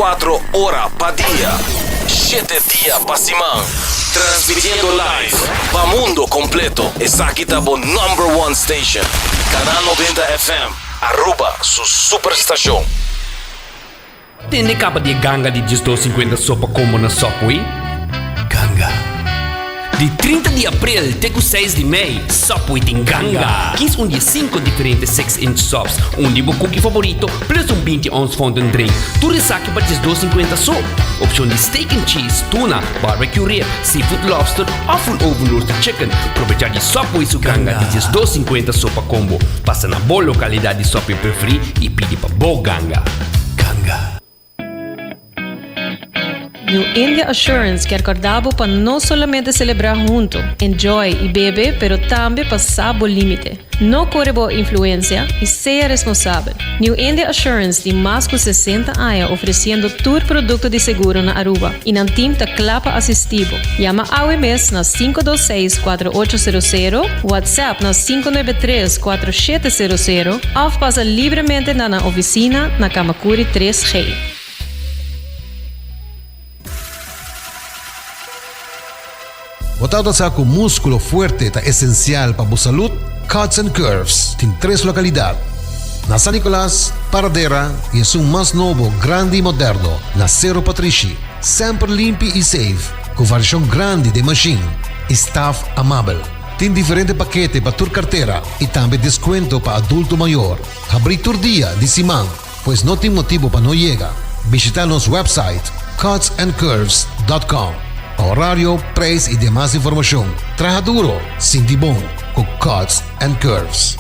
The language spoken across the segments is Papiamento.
24 ora pa dia, shete dia pa siman. Transmitiendo live pa mundo completo. Esaki ta bo number one station. Canal 90 FM, Aruba su superstacion. Tende caba di e ganga di diesdos sinkuenta sopa combo na Subway? Ganga. Di 30 di april te cu 6 di mei, Subway tin ganga! Kies un di e cinco diferente 6 inch subs, un di bo cookie favorito, plus un 20 ounce fountain drink. Tur esaki pa diesdos sinkuenta so! Opcion di steak and cheese, tuna, barbecue rib, seafood lobster of un oven roasted chicken. Probecha di Subway su ganga di diesdos sinkuenta sopa combo. Pasa na bo localidad di Subway preferi y pidi pa bo ganga. Ganga. New India Assurance kier corda bo pa no solamente celebra hunto, enjoy y bebe pero tambe pa sa bo limite. No core bo influencia y sea responsabel. New India Assurance tin mas cu 60 aña ofreciendo tur producto di seguro na Aruba y nan team ta cla pa asisti bo. Yama awe mes na 526 4800, WhatsApp na 593 4700 of pasa libremente na nan oficina na Camacuri 3G. Bo tabata sa cu musculo fuerte ta esencial pa bo salud? Cuts and Curves tin tres localidad, na San Nicolas, Paradera y esun mas nobo, grandi y moderno na Cerro Patrishi. Semper limpi y safe, cu variacion grandi den machine y staff amabel. Tin diferente pakete pa tur kartera i tambe deskuento pa adulto mayor. Habrí tur dia di siman, pues no tin motibu pa no yega. Bishitá nos website cutsandcurves.com pa horario, prijs i demas informashon. Traha duro, sinti bon ku Cuts and Curves.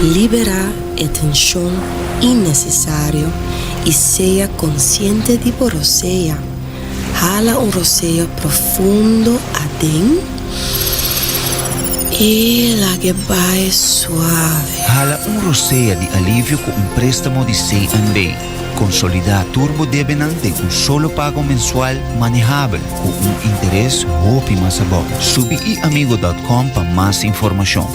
Liberá e tenshon innesesario i sea konsiente di bo rosea. Hala un rosea profundo aden i lag'e bai suave. Hala un rosea di alivio ku un préstamo di CNB. Konsolidá tur bo debenan den un solo pago mensual manehabel ku un interes hopi mas abou. Subi iamigo dòt kòm pa mas informashon.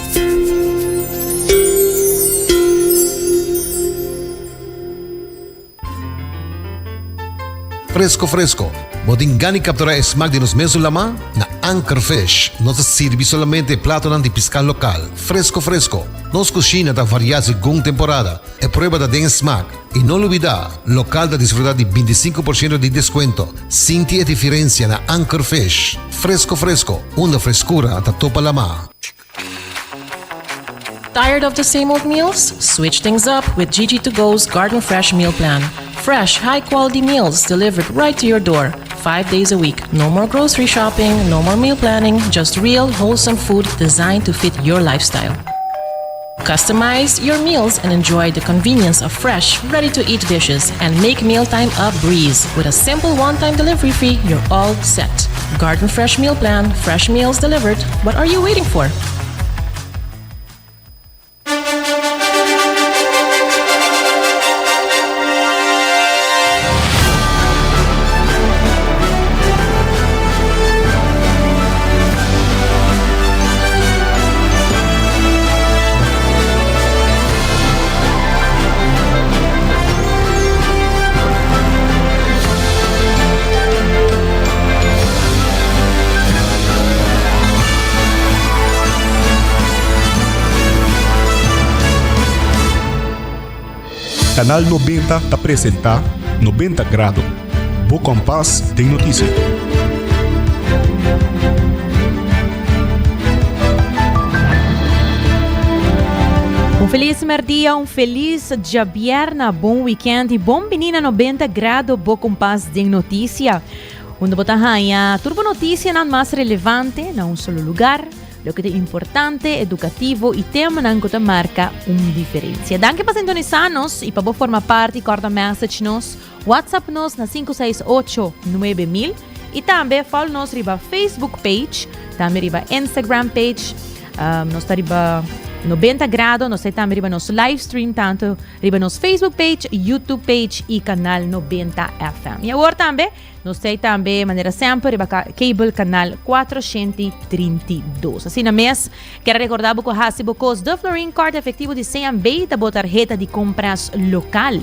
Fresco fresco, bo tin gana di captura e smaak di nos mesun lama? Na Anchor Fish nos ta sirbi solamente e platonan di pisca local, fresco fresco. Nos cushina ta varia segun temporada, e prueba ta den e smaak. Y no lubida, local ta disfruta di 25% di descuento. Sinti e diferencia na Anchor Fish. Fresco fresco, unda frescura ta topa lama. Tired of the same old meals? Switch things up with Gigi to Go's Garden Fresh Meal Plan. Fresh, high quality meals delivered right to your door, five days a week. No more grocery shopping, no more meal planning, just real, wholesome food designed to fit your lifestyle. Customize your meals and enjoy the convenience of fresh, ready to eat dishes and make mealtime a breeze. With a simple one time delivery fee, you're all set. Garden Fresh Meal Plan, fresh meals delivered. What are you waiting for? Canal 90 ta presenta 90 Grado, bo kompas den notisia. Un felis merdia, un felis djabierna, bon weekend y bon bini na 90 Grado, bo kompas den noticia. Unda bo ta haña tur bo noticianan mas relevante na un solo lugar. Loke ta importante, edukativo i temanan ku ta marka un diferensia. Danki pa sintonisá nos i pa bo forma parti kòrda message nos, WhatsApp nos na 568 9000 i tambe follow nos riba Facebook page, tambe riba Instagram page. Um, nos ta riba 90 grado, nos ta tambe riba nos live stream tanto riba nos Facebook page, YouTube page i kanal 90 FM. I awor tambe Nos ta tambe manera semper riba cable canal 432. Asina mes, kier a recorda bo cu haci bo cos de Florin Card efectivo di CMB ta bo tarheta di compras local.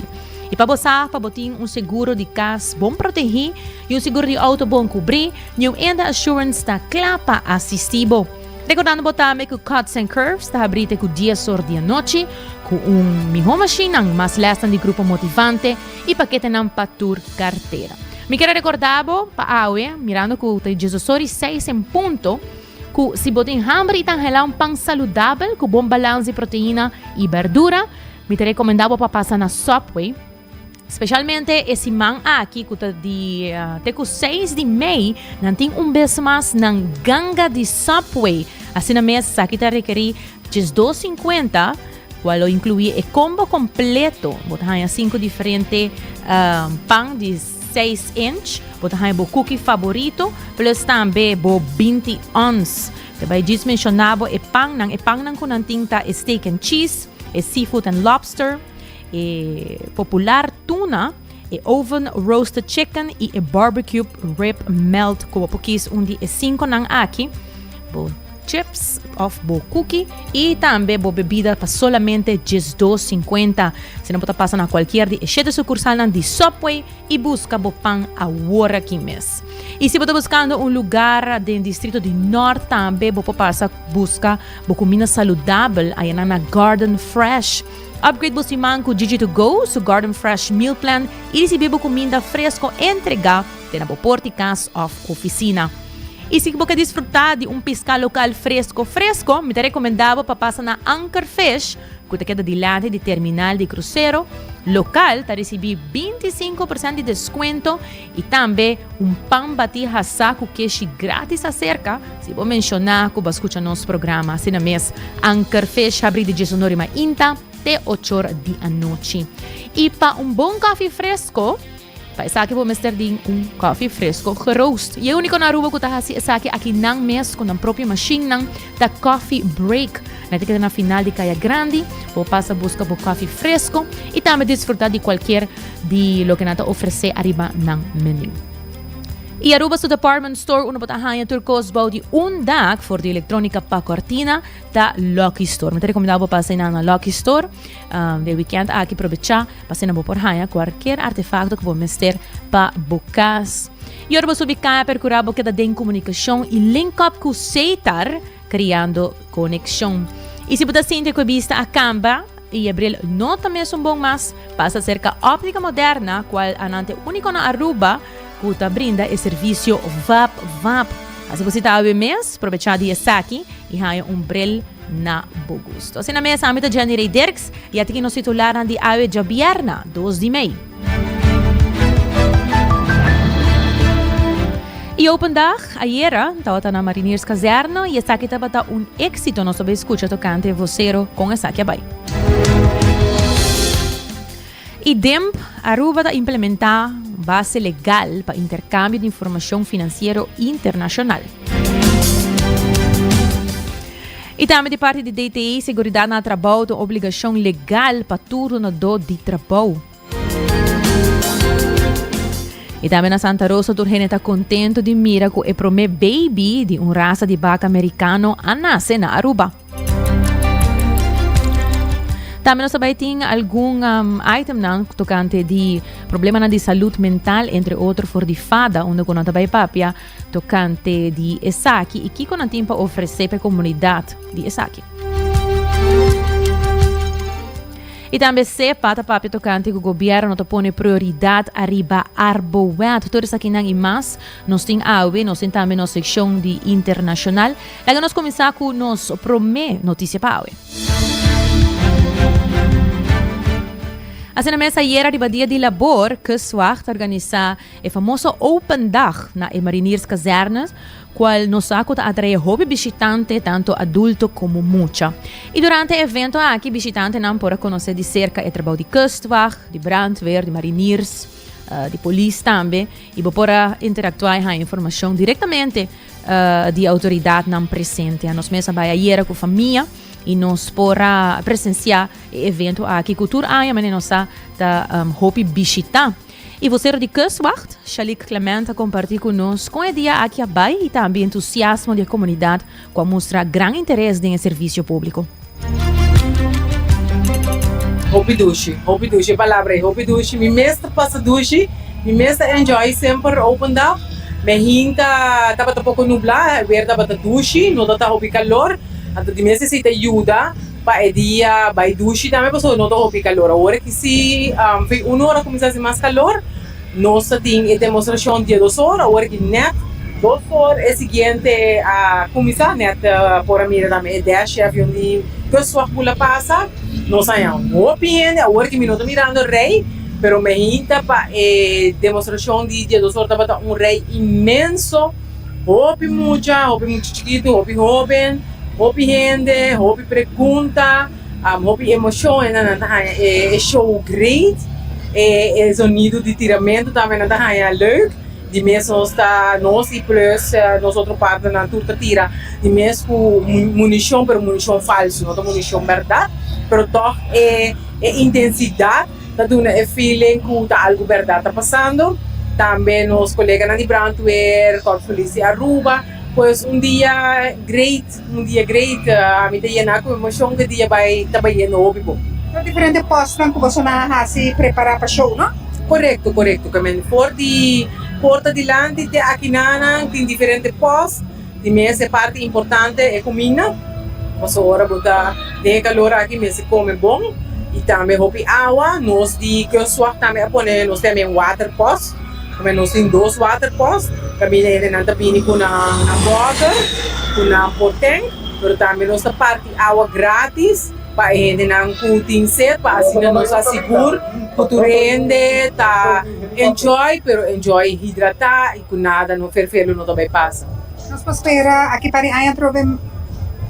I pa bo sa pa bo tin un seguro di kas bon protegí i un seguro di outo bon kubrí, New Enda Assurance ta kla pa asistí bo. Rekordando bo tambe ku Cuts and Curves ta habrí te ku dies or di anochi ku un mihó mashinnan, mas lèsnan di grupo motivante i paketenan pa tur kartera. Mi kier a rekordá bo pa awe, mirando ku ta diesdos or i seis en punto, ku si bo tin hamber i ta anhelá un pan saludabel ku bon balans di proteina i bèrdura, mi ta rekomendá bo pa pasa na Subway. Specialmente e siman aki cu ta di te cu 6 di mei nan tin un bes mas nan ganga di Subway. Asina mes esaki ta rekeri 12.50 cual lo inclui e combo completo. Bo ta haya 5 diferente pan di 6 inch, bo ta haya bo cookie favorito plus tambe bo 20 ons. Ta bay djis menciona bo e pannan, e pannan cu nan tin ta e steak and cheese, e seafood and lobster, E popular tuna, e oven roasted chicken y e barbecue rib melt. Cu bo por kies un di e cinconan aki, bo chips of bo cookie y tambe bo bebida pa solamente 12.50. Si no bo ta pasa na cualkier di e shete sucursalnan di Subway y busca bo pan awor aki mes. Y si bo ta buscando un lugar den distrito di Noord tambe bo por pasa busca bo cuminda saludabel ayanan na Garden Fresh. Upgrade bo siman ku Gigi To Go su Garden Fresh Meal Plan i risibí bo kuminda fresko entregá te na bo porti kas òf ofisina. I si bo ke disfrutá di un piská lokal fresko fresko, mi ta rekomendá bo pa pasa na Anchor Fish ku ta keda dilanti di terminal di krusero. Lokal ta risibí 25% di deskuento i tambe un pan batí hasá ku keshi grátis aserka si bo menshoná ku bo a skucha nos programa. Asina mes, Anchor Fish habrí di diesunor i mainta te ochor di anochi. I pa un bon kòfi fresko, pa esaki bo mester di un kòfi fresko geroost. I e úniko na Aruba ku ta hasi esaki aki nan mes ku nan propio mashinnan ta Coffee Break. Nan ta keda na final di Kaya Grandi. Bo pasa buska bo kòfi fresko i tambe disfrutá di kualkier di loke nan ta ofresé ariba nan menu. I Aruba su department store unda bo ta haña tur kos bou di un dak, for di elektronika pa kortina, ta Lucky Store. Mi ta rekomendá bo pasa einan na Lucky Store den weekend aki probechá pa asina bo por haña kualkier artefakto ku bo mester pa bo kas. I ora bo subi kaya perkurá bo keda den komunikashon i link up ku Setar kriando konekshon. I si bo ta sinti ku e bista a kamba i e bril no ta mesun bon mas, pasa serka Optica Moderna kual anan ta e úniko na Aruba ku ta brinda e servisio Vap Vap. Hasi bo sita awe mes, probechá di esaki i haña un bril na bo gusto. Asina mes, ami ta Jenny Rey Dirks i atiki nos titularnan di awe djabièrna, dos di mei. E Open Dag ayera tabata na Marinierskazerne i esaki tabata un éksito. Nos ta bai skucha tokante e vosero kon esaki a bai. I DIMP, Aruba ta implementá base legal pa interkambio di informashon finansiero internashonal. I tambe di parti di DTI, seguridat na trabou ta un obligashon legal pa tur dunadó di trabou. I tambe na Santa Rosa tur hende ta kontento di mira ku e promé baby di un rasa di baka merikano a nase na Aruba. Tambe nos ta bai tin algun um, itemnan tocante di problemanan di salud mental, entre otro for di fada, unda ku nan ta bai papia tocante di esaki i kiko nan tin pa ofrece pa e comunidad di esaki. I tambe SEPA ta papia tocante ku gobierno ta pone prioridad ariba Arbowet. Tur esakinan i mas nos tin awe, nos tin tambe nos seccion di internacional. Laga nos kuminsá ku nos promé notisia pa awe. Asina mes ayera riba dia di labor, Kustwacht a organisá e famoso Open Dag na e Marinierskazerne, kual nos sa ku ta atraé hopi bishitante, tantu adulto komo mucha. I durante e evento aki bishitantenan por a konosé di serka e trabou di Kustwacht, di brandweer, di mariniers, di polis tambe, i bo por a interaktuá i haña informashon direktamente di autoridadnan presente. Nos mes a bai ayera cu famia y nos por a presencia e evento aki cu tur aña manera nos sa ta um, hopi bishita. Y vocero di Kustwacht, Shalik Clement, a comparti cu nos con e dia aki a bai y tambe entusiasmo di e comunidad cu a mustra gran interes den e servicio publico. Hopi dushi, hopi dushi e palabra ei, hopi dushi. Mi mes ta pasa dushi, mi mes ta enjoy semper open dag. Mi hinta tabata poko nublá, e weer tabata dushi, no ta ta hopi kalor. Anto di mes esei ta yuda pa e dia bai dushi tambe pasobra no ta hopi kalor. Awor aki si fin un ora kuminsá hasi mas kalor. Nos ta tin e demostrashon dia dos or, awor aki nèt dos or e siguiente a kuminsá, nèt por a mira tambe e dash e avion di Kustwacht bula pasa. Nos haña hopi hende, awor aki mi no ta mirando rei, pero mi hinta pa e demostrashon di dia dos or tabata un rei inmenso, hopi mucha, hopi mucha chikitu, hopi hoben, hopi hende, hopi pregunta. Hopi emocion e nan ta haña e show great, e zonido di tiramento tambe nan ta haña leuk. Di mes nos ta nos y plus nos otro partnernan tur ta tira di mes cu municion pero municion falso no ta municion berdad pero tog e intensidad ta duna e feeling cu ta algo berdad ta pasando. Tambe nos coleganan di brandweer, Corps Politie Aruba, pues un dia great. Un dia great, ami ta yena ku emoshon ku e dia bai ta bayendo hopi bon. Ta diferente postnan ku boso nan a hasi prepara pa show, no? Korekto, korekto. Ke men for di porta dilanti te akinanan tin diferente post. Di mes e parti importante e kuminda, pasobra ora bo ta den e kalor aki mester kome bon i tambe hopi awa. Nos di Kustwacht tambe a pone nos ta yama e water post. Como nos tin dos waterpost, caminda hendenan ta bini cu nan boter, cu nan poten, pero tambe nos ta parti awa gratis pa e hendenan cu tin sed, pa asina nos asigur cu tur hende ta enjoy, pero enjoy hidrata y cu nada no ferfelu no ta bay pasa. Nos por spera aki pa di aña atrobe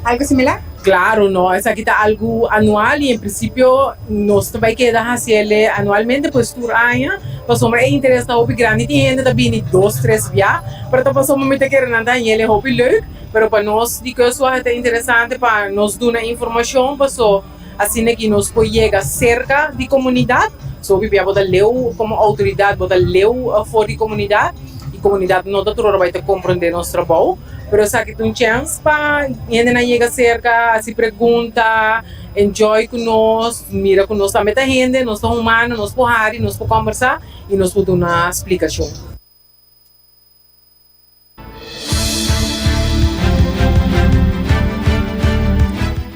algo similar? Claro, no, esaki ta algo anual y en principio nos ta bay keda haciele anualmente, pues tur aña, pasobra e interes ta hopi grandi, tin hende ta bini dos, tres bia, pero ta pasobra mi ta kere nan ta hañele hopi leuk, pero pa nos di Kustwacht ta interesante pa nos duna informacion, paso asina ki nos por yega cerca di comunidad, so hopi bia bo ta leu como autoridad, bo ta leu for di comunidad y comunidad no ta tur ora bay ta comprende nos trabou. Pero esaki ta un chèns pa hendenan yega serka, hasi pregunta, enjoy ku nos, mira ku nos tambe ta hende, nos ta humano, nos por hari, nos por kòmbersá i nos por duna splikashon.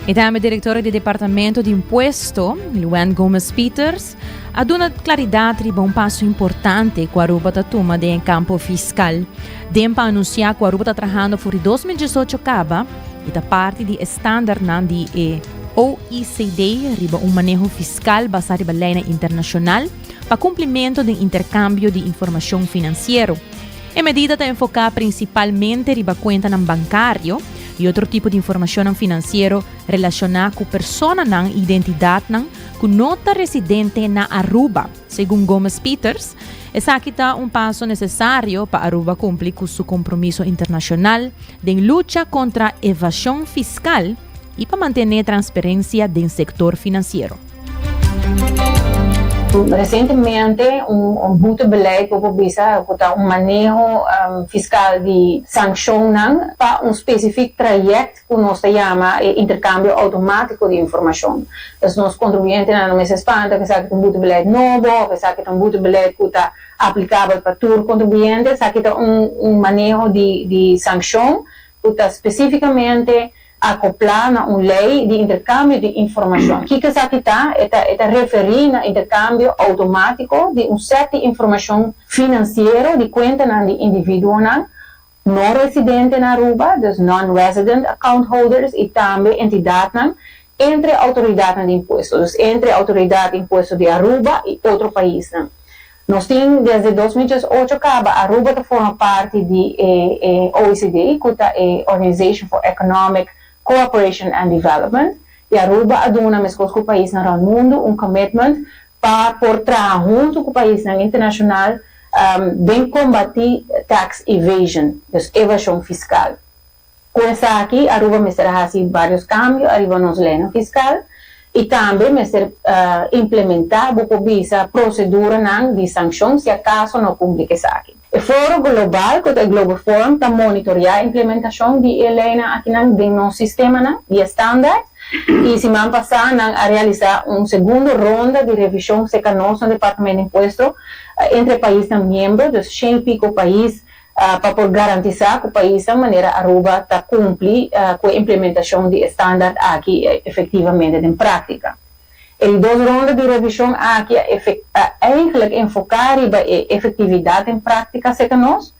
E tambe direktor di Departamento di Impuesto, Luan Gomez Pieters, a duna klaridat riba un paso importante ku Aruba ta tuma den e kampo fiskal. Den pa anunsiá ku Aruba ta trahando for di 2018 kaba i ta parti di e standardnan di e OECD riba un maneho fiskal basá riba leinan internashonal pa kumplimentu den interkambio di informashon finansiero. E medida ta enfoká prinsipalmente riba kuentanan bankario i otro tipo di informashonnan finansiero relashoná ku personanan i identidatnan ku no ta residente na Aruba. Segun Gomez Pieters, esaki ta un paso nesesario pa Aruba kumpli ku su kompromiso internashonal den lucha kontra evashon fiskal i pa mantené transperensia den sektor finansiero. Resientemente un boetebeleid bo por bisa ku ta un maneho fiskal di sankshonnan pa un spesifik trayèkt ku nos ta yama e interkambio outomátiko di informashon. Dus nos kontribuyentenan no mester spanta ku esaki ta un boetebeleid nobo òf esaki ta un boetebeleid ku ta aplikabel pa tur kontribuyente. Esaki ta un un maneho di di sankshon ku ta spesífikamente akoplá na un lei di interkambio di informashon. Kiko esaki ta? E ta e ta referí na interkambio outomátiko di un sèt di informashon finansiero di kuentanan di individuonan no residente na Aruba, dus non-resident account holders, y tambe entidadnan entre autoridadnan di impuesto, dus entre autoridad di impuesto di Aruba y otro paisnan. Nos tin desde 2018 caba Aruba ta forma parti di e e OECD, cu ta e Organization for Economic Cooperation and Development, y Aruba a duna, mescos cu paisnan rond mundo, un commitment pa por traha hunto cu paisnan internacional den combati tax evasion, dus evasion fiscal. Cu esaki Aruba mester a haci varios cambio ariba nos leynan fiscal. I tambe mester implementá, bo por bisa, proseduranan di sankshon si akaso no kumpli ku esaki. E foro global ku ta e Global Forum ta monitoriá implementashon di e leinan akinan den nos sistemanan di e standaard i siman pasá nan a realisá un segundo ronda di revishon serka nos na Departamento di Impuesto entre paisnan miembro, dus shen i piko pais pa por garantisá ku paisnan manera Aruba ta kumpli ku e implementashon di e standaard aki efektivamente den práktika. E di dos ronda di revishon aki a a eigenlijk enfoká riba e efektividat den práktika serka nos,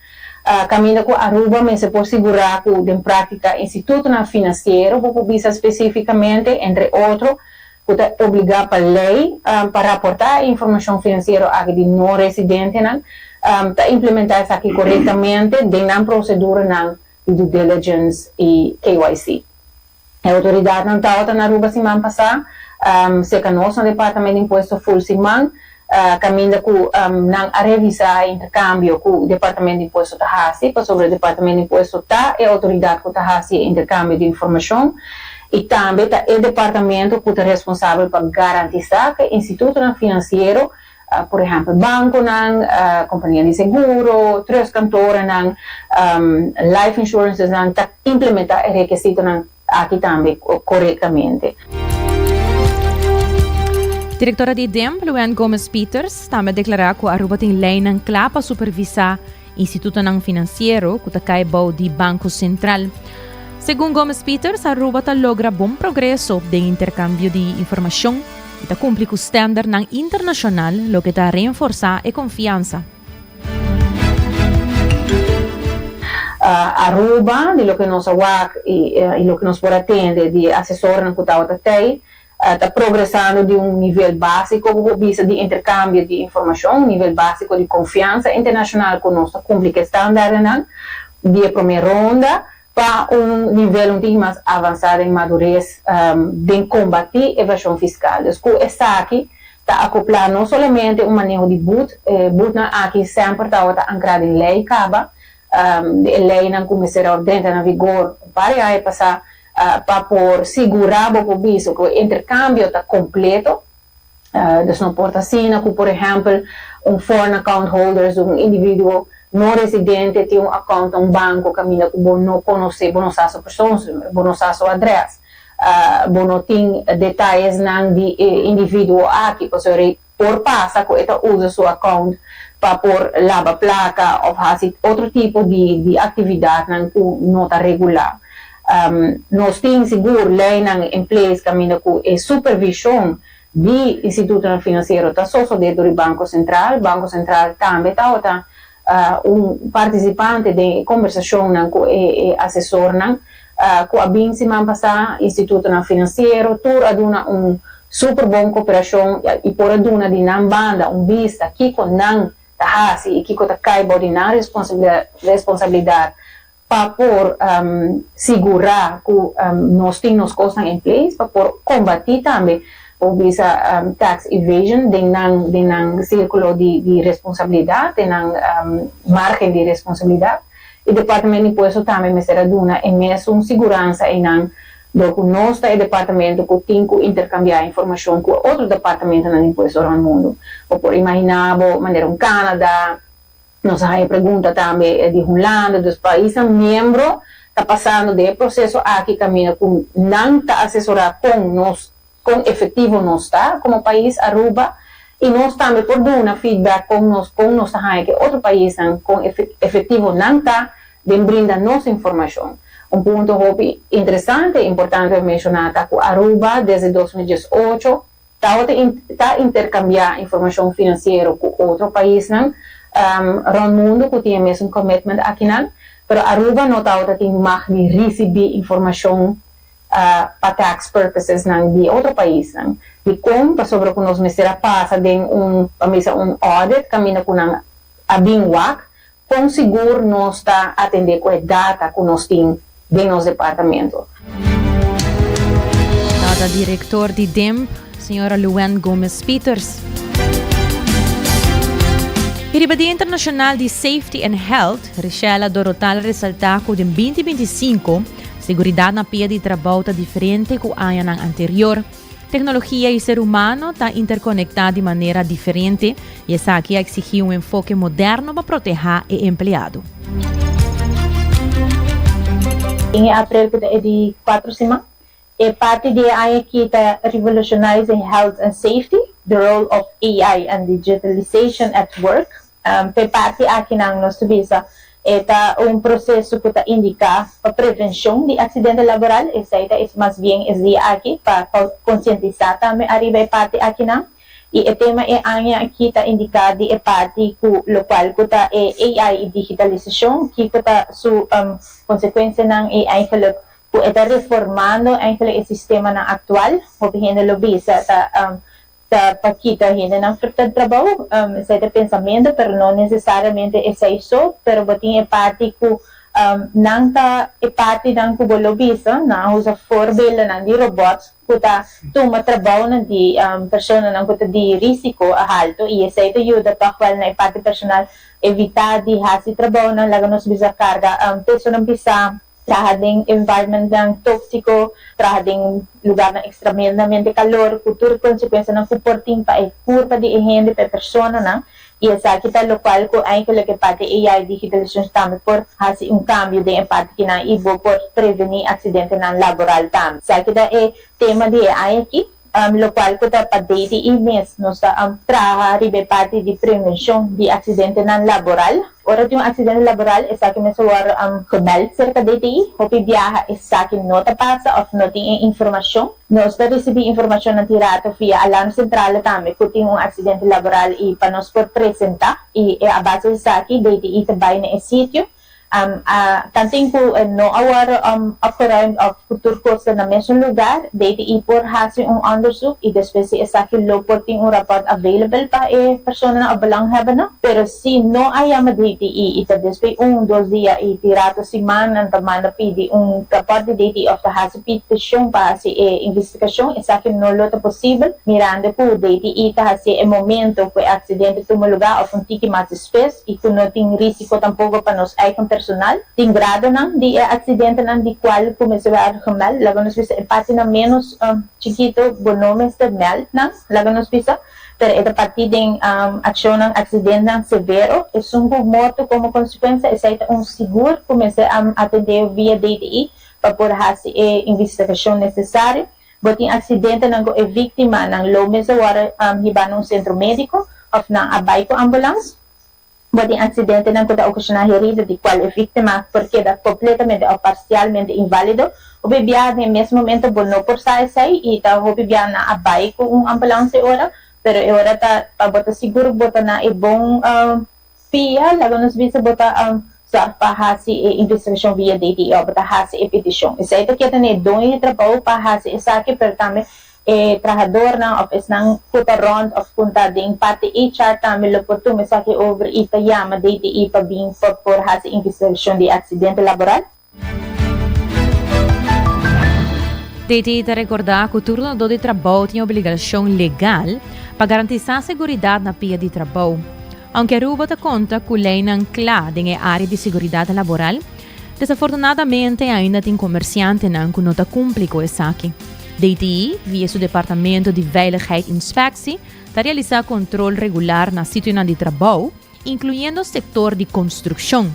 kaminda ku Aruba mester por sigurá ku den práktika institutonan finansiero bo por bisa spesífikamente, entre otro, ku ta obligá pa lei pa raportá e informashon finansiero aki di no residentenan, ta implementá esaki korektamente den nan proseduranan di due diligence i KYC. E outoridatnan tabata na Aruba siman pasá, serka nos na Departamento di Impuesto ful siman, kaminda ku nan a revisá e interkambio ku Departamento di Impuesto ta hasi, pasobra Departamento di Impuesto ta e outoridat ku ta hasi e interkambio di informashon i tambe ta e departamento ku ta responsabel pa garantisá ku e institutonan finansiero, por ehèmpel bankonan, kompania di seguro, trustkantorennan, life insurancesnan, ta implementá e rekesitonan aki tambe korektamente. Direktora di DEMP, Luann Gomez Pieters, tambe a deklará ku Aruba tin leinan kla pa supervisá institutonan finansiero ku ta kai bou di Banko Sentral. Segun Gomez Pieters, Aruba ta logra bon progreso den interkambio di informashon i ta kumpli ku stèndernan internashonal, loke ta reenforsá e konfiansa. Aruba, di loke nos a wak i loke nos por a tende di e asesornan ku tabata tei, ta progresando di un nivel básiko ku por bisa di interkambio di informashon, un nivel básiko di konfiansa internashonal ku nos ta kumpli ku e standaardenan di e promé ronda, pa un nivel un tiki mas avansá den madures den kombatí evashon fiskal. Dus ku esaki ta akoplá no solamente un maneho di but, e butnan aki semper tabata ankrá den lei kaba, e leinan ku mester a drenta na vigor un par di aña pasá pa por sigurá bo por bisa ku e interkambio ta kompleto. Dus no por ta asina ku por ehèmpel un foreign account holders, un individuo no residente tin un account na un banko kaminda ku bo no konosé, bo no sa su persoonsnummer, bo no sa su adrès, bo no tin detayesnan di e individuo aki, pasobra e por pasa ku e ta usa su account pa por laba plaka òf hasi otro tipo di di aktividatnan ku no ta regulá. Nos tin sigur leinan en place kaminda ku e supervishon di institutonan finansiero ta sosodé dor di Banko Sentral. Banko Sentral tambe tabata un partisipante den e kombersashonnan ku e asesornan ku a bin siman pasá. Institutonan finansiero tur a duna un super bon koperashon i por a duna di nan banda un bista kiko nan ta hasi i kiko ta kai bou di nan responsabilidat pa por sigurá ku nos tin nos kosnan in place pa por kombatí tambe por bisa tax evasion den nan den nan sirkulo di di responsabilidat, den nan margen di responsabilidat. E Departamento di Impuesto tambe mester a duna e mesun siguransa einan dor ku nos ta e departamento ku tin ku interkambiá informashon ku e otro departamentonan di impuesto rònt mundu. Bo por imaginá bo manera un Canada, Nos a haña pregunta tambe di Hulanda, dus paisnan miembro ta pasando den e proseso aki kaminda ku nan ta asesorá kon nos kon efektivo nos ta komo pais Aruba i nos tambe por duna feedback kon nos kon nos ta haña ku e otro paisnan kon efektivo nan ta den brinda nos informashon. Un punto hopi interesante i importante pa menshoná ta ku Aruba desde 2018 Tabata ta interkambiá informashon finansiero ku otro paisnan rònt mundu ku tin e mesun commitment akinan, pero Aruba no tabata tin mag di risibí informashon pa tax purposesnan di otro paisnan. Dikon? Pasobra ku nos mester a pasa den un, pa bisa un audit kaminda ku nan a bin wak Kon sigur nos ta atendé ku e data ku nos tin den nos departamento? Tabata direktor di DEMP, señora Luann Gomez Pieters. I riba Dia Internashonal di Safety and Health, Richella Dorotal a resaltá ku den binti 25 seguridat na pia di trabou ta diferente ku añanan anterior. Tecnologia y ser humano ta interconecta di manera diferente y esaki a exigi un enfoke moderno pa proteha e empleado. Den e aprel ku ta e di kuatro siman, e parti di e aña aki ta Revolutionizing Health and Safety, The Role of AI and Digitalization at Work. P'e parti akinan nos ta bisa e ta un proseso ku ta indiká pa prevenshon di aksidente laboral, esei ta es mas bien es dia aki pa konsientisá tambe ariba e parti akinan. I e tema e aña aki ta indiká di e parti ku lokual ku ta e AI i digitalisashon, kiko ta su konsekuensianan i eigenlijk ku e ta reformando eigenlijk e sistemanan aktual. Hopi hende lo bisa ta ta pa kita hendenan for ta trabou, esei ta pensamentu, pero no nesesariamente esei so, pero bo tin e parti ku nan ta e partinan ku bo lo bisa, nan a usa voorbeeldennan di robòt ku ta tuma trabounan di personanan ku ta di risiko haltu i esei ta yuda tòg wèl na e parti personal evitá di hasi trabounan, laga nos bisa karga pesonan pisá. Traha den environmentnan tóksiko, traha den lugarnan ekstremendamente kalor, ku tur konsekuensianan ku por tin pa e kurpa di e hende, pa e personanan. I esaki ta lokual ku eigenlik e parti AI digitalisashon tambe por hasi un kambio den e parti kinan i bo por prevení aksidentenan laboral tambe. Esaki ta e tema di e aña aki. Locual cu ta pa DTI mes nos ta traha riba e parti di prevencion di accidentenan laboral. Ora tin un accidente laboral esaki mester worde gemeld cerca DTI. Hopi biaha esaki no ta pasa of no tin e informacion. Nos ta ricibi informacionnan tin rato via alarmcentrale tambe cu tin un accidente laboral y pa nos por presenta y a base di esaki DTI ta bay na e sitio. A Tanten ku no a wòrdu opgeruimd òf ku tur kos ta na mesun lugar, DTI por hasi un òndersuk i despues di esaki lo por tin un rapòrt available pa e personanan òf belanghebbenden. Pero si no a yama DTI i ta despues un, dos dia i tin rato simannan ta manda pidi un rapòrt di DTI òf ta hasi petishon pa hasi e investigashon, esaki no lo ta posibel mirando ku DTI ta hasié e momento ku e aksidente tuma lugar òf un tiki mas despues. i ku no tin rísiko tampoko pa nos eigen personal. Tin gradonan di e aksidentenan di kual ku mester wòrdu gemeld. Laga nos bisa e partinan ménos chikitu bo no mester meld nan, laga nos bisa, pero e ta partí den akshonnan, aksidentenan severo. Esun ku morto komo konsekuensia, esei ta un sigur ku mester atendé via DTI pa por hasi e investigashon nesesario. Bo tin aksidentenan ku e víktimanan lo mester wòrdu hibá na un sentro médiko òf nan a bai ku ambulans. Bo tin aksidentenan ku ta okashoná herida di kual e víktima por keda kompletamente òf parsialmente inválido. Hopi biaha den e mes momento bo no por sa esei i ta hopi biaha nan a bai ku un ambulans e ora, pero e ora ta pa bo ta sigur ku bo ta na e bon Pia, laga nos bisa bo ta zorg pa hasi e investigashon via DTI òf bo ta hasi e petishon. Esei ta keda na e doño di trabou pa hasi esaki, pero tambe e trahadornan òf esnan ku ta rònt òf ku ta den parti HR tambe lo por tuma esaki over i ta yama DTI pa bin pa por hasi investigashon di e aksidente laboral. DTI ta rekordá ku tur dunadó di trabou tin obligashon legal pa garantisá seguridat na pia di trabou. Aunke Aruba ta konta ku leinan kla den e área di seguridat laboral, desafortunadamente ainda tin komersiantenan ku no ta kumpli ku esaki. DTI, via su departamento di Veiligheid Inspectie, ta realisá kontrol regular na sitionan di trabou, inkluyendo sektor di konstrukshon.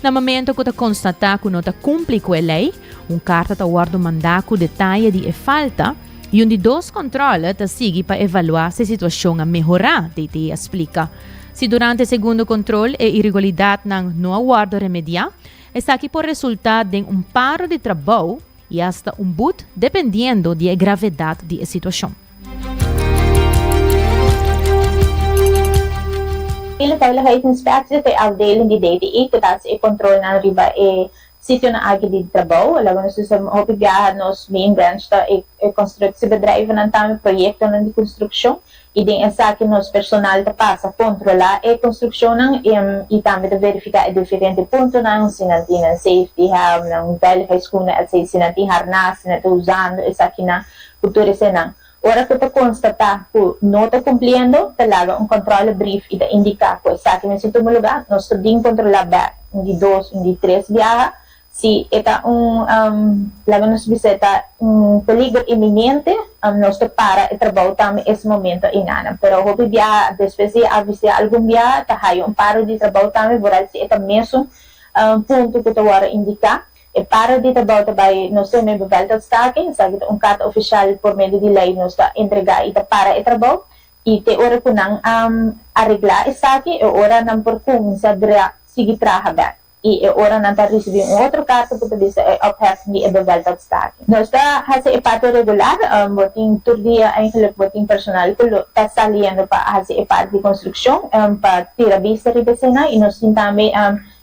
Na momento ku ta konstatá ku no ta kumpli ku e lei, un karta ta wòrdu mandá ku detaye di e falta i un di dos kòntròle ta sigui pa evaluá si e situashon a mehorá, DTE a splika. Si durante e segundo kontrol e iregularidatnan no a wòrdu remediá, esaki por resultá den un paro di trabou i asta un but dependiendo di e gravedat di e situashon. Hele Veiligheidsinspectie ta e afdeling di DTI ku ta hasi e kontrolnan riba e sitionan aki di trabou. Laga nos bisa hopi biaha nos main branch ta e constructiebedrijvennan tambe, proyectonan di construccion i den esaki nos personal ta pasa kontrolá e construccionnan i tambe ta verifiká e diferente puntonan, si nan tin nan safety helm, nan veiligheidsschoenen etc. Si nan tin harnas, si nan ta usando esakinan ku tur esenan. Ora ku ta konstatá ku no ta kumpliendo, ta laga un kòntròlebrief i ta indiká ku esaki mester tuma lugá. Nos ta bin kontrolá bèk un di dos, un di tres biaha. Si e ta un, laga nos bisa e ta un peligro inminente, nos ta para e trabou tambe es momento einanan. Pero hopi biaha despues di avisa algun biaha ta haya un paro di trabou tambe, vooral si e ta mesun punto ku ta wòrdu indiká. E paro di trabou ta bai nos ta mebe bevel tot staking, esaki ta un karta ofishal por medio di lei nos ta entregá i ta para e trabou. I te ora ku nan areglá esaki e ora nan por kuminsá sigui traha bèk. I e ora nan ta risibí un otro karta ku ta bisa e opheffing di e bevel tot staking. Nos ta hasi e parti regular, bo tin tur dia eigenlijk bo tin personal ku lo ta saliendo pa hasi e parti di konstrukshon pa tira bista riba eseinan i nos tin tambe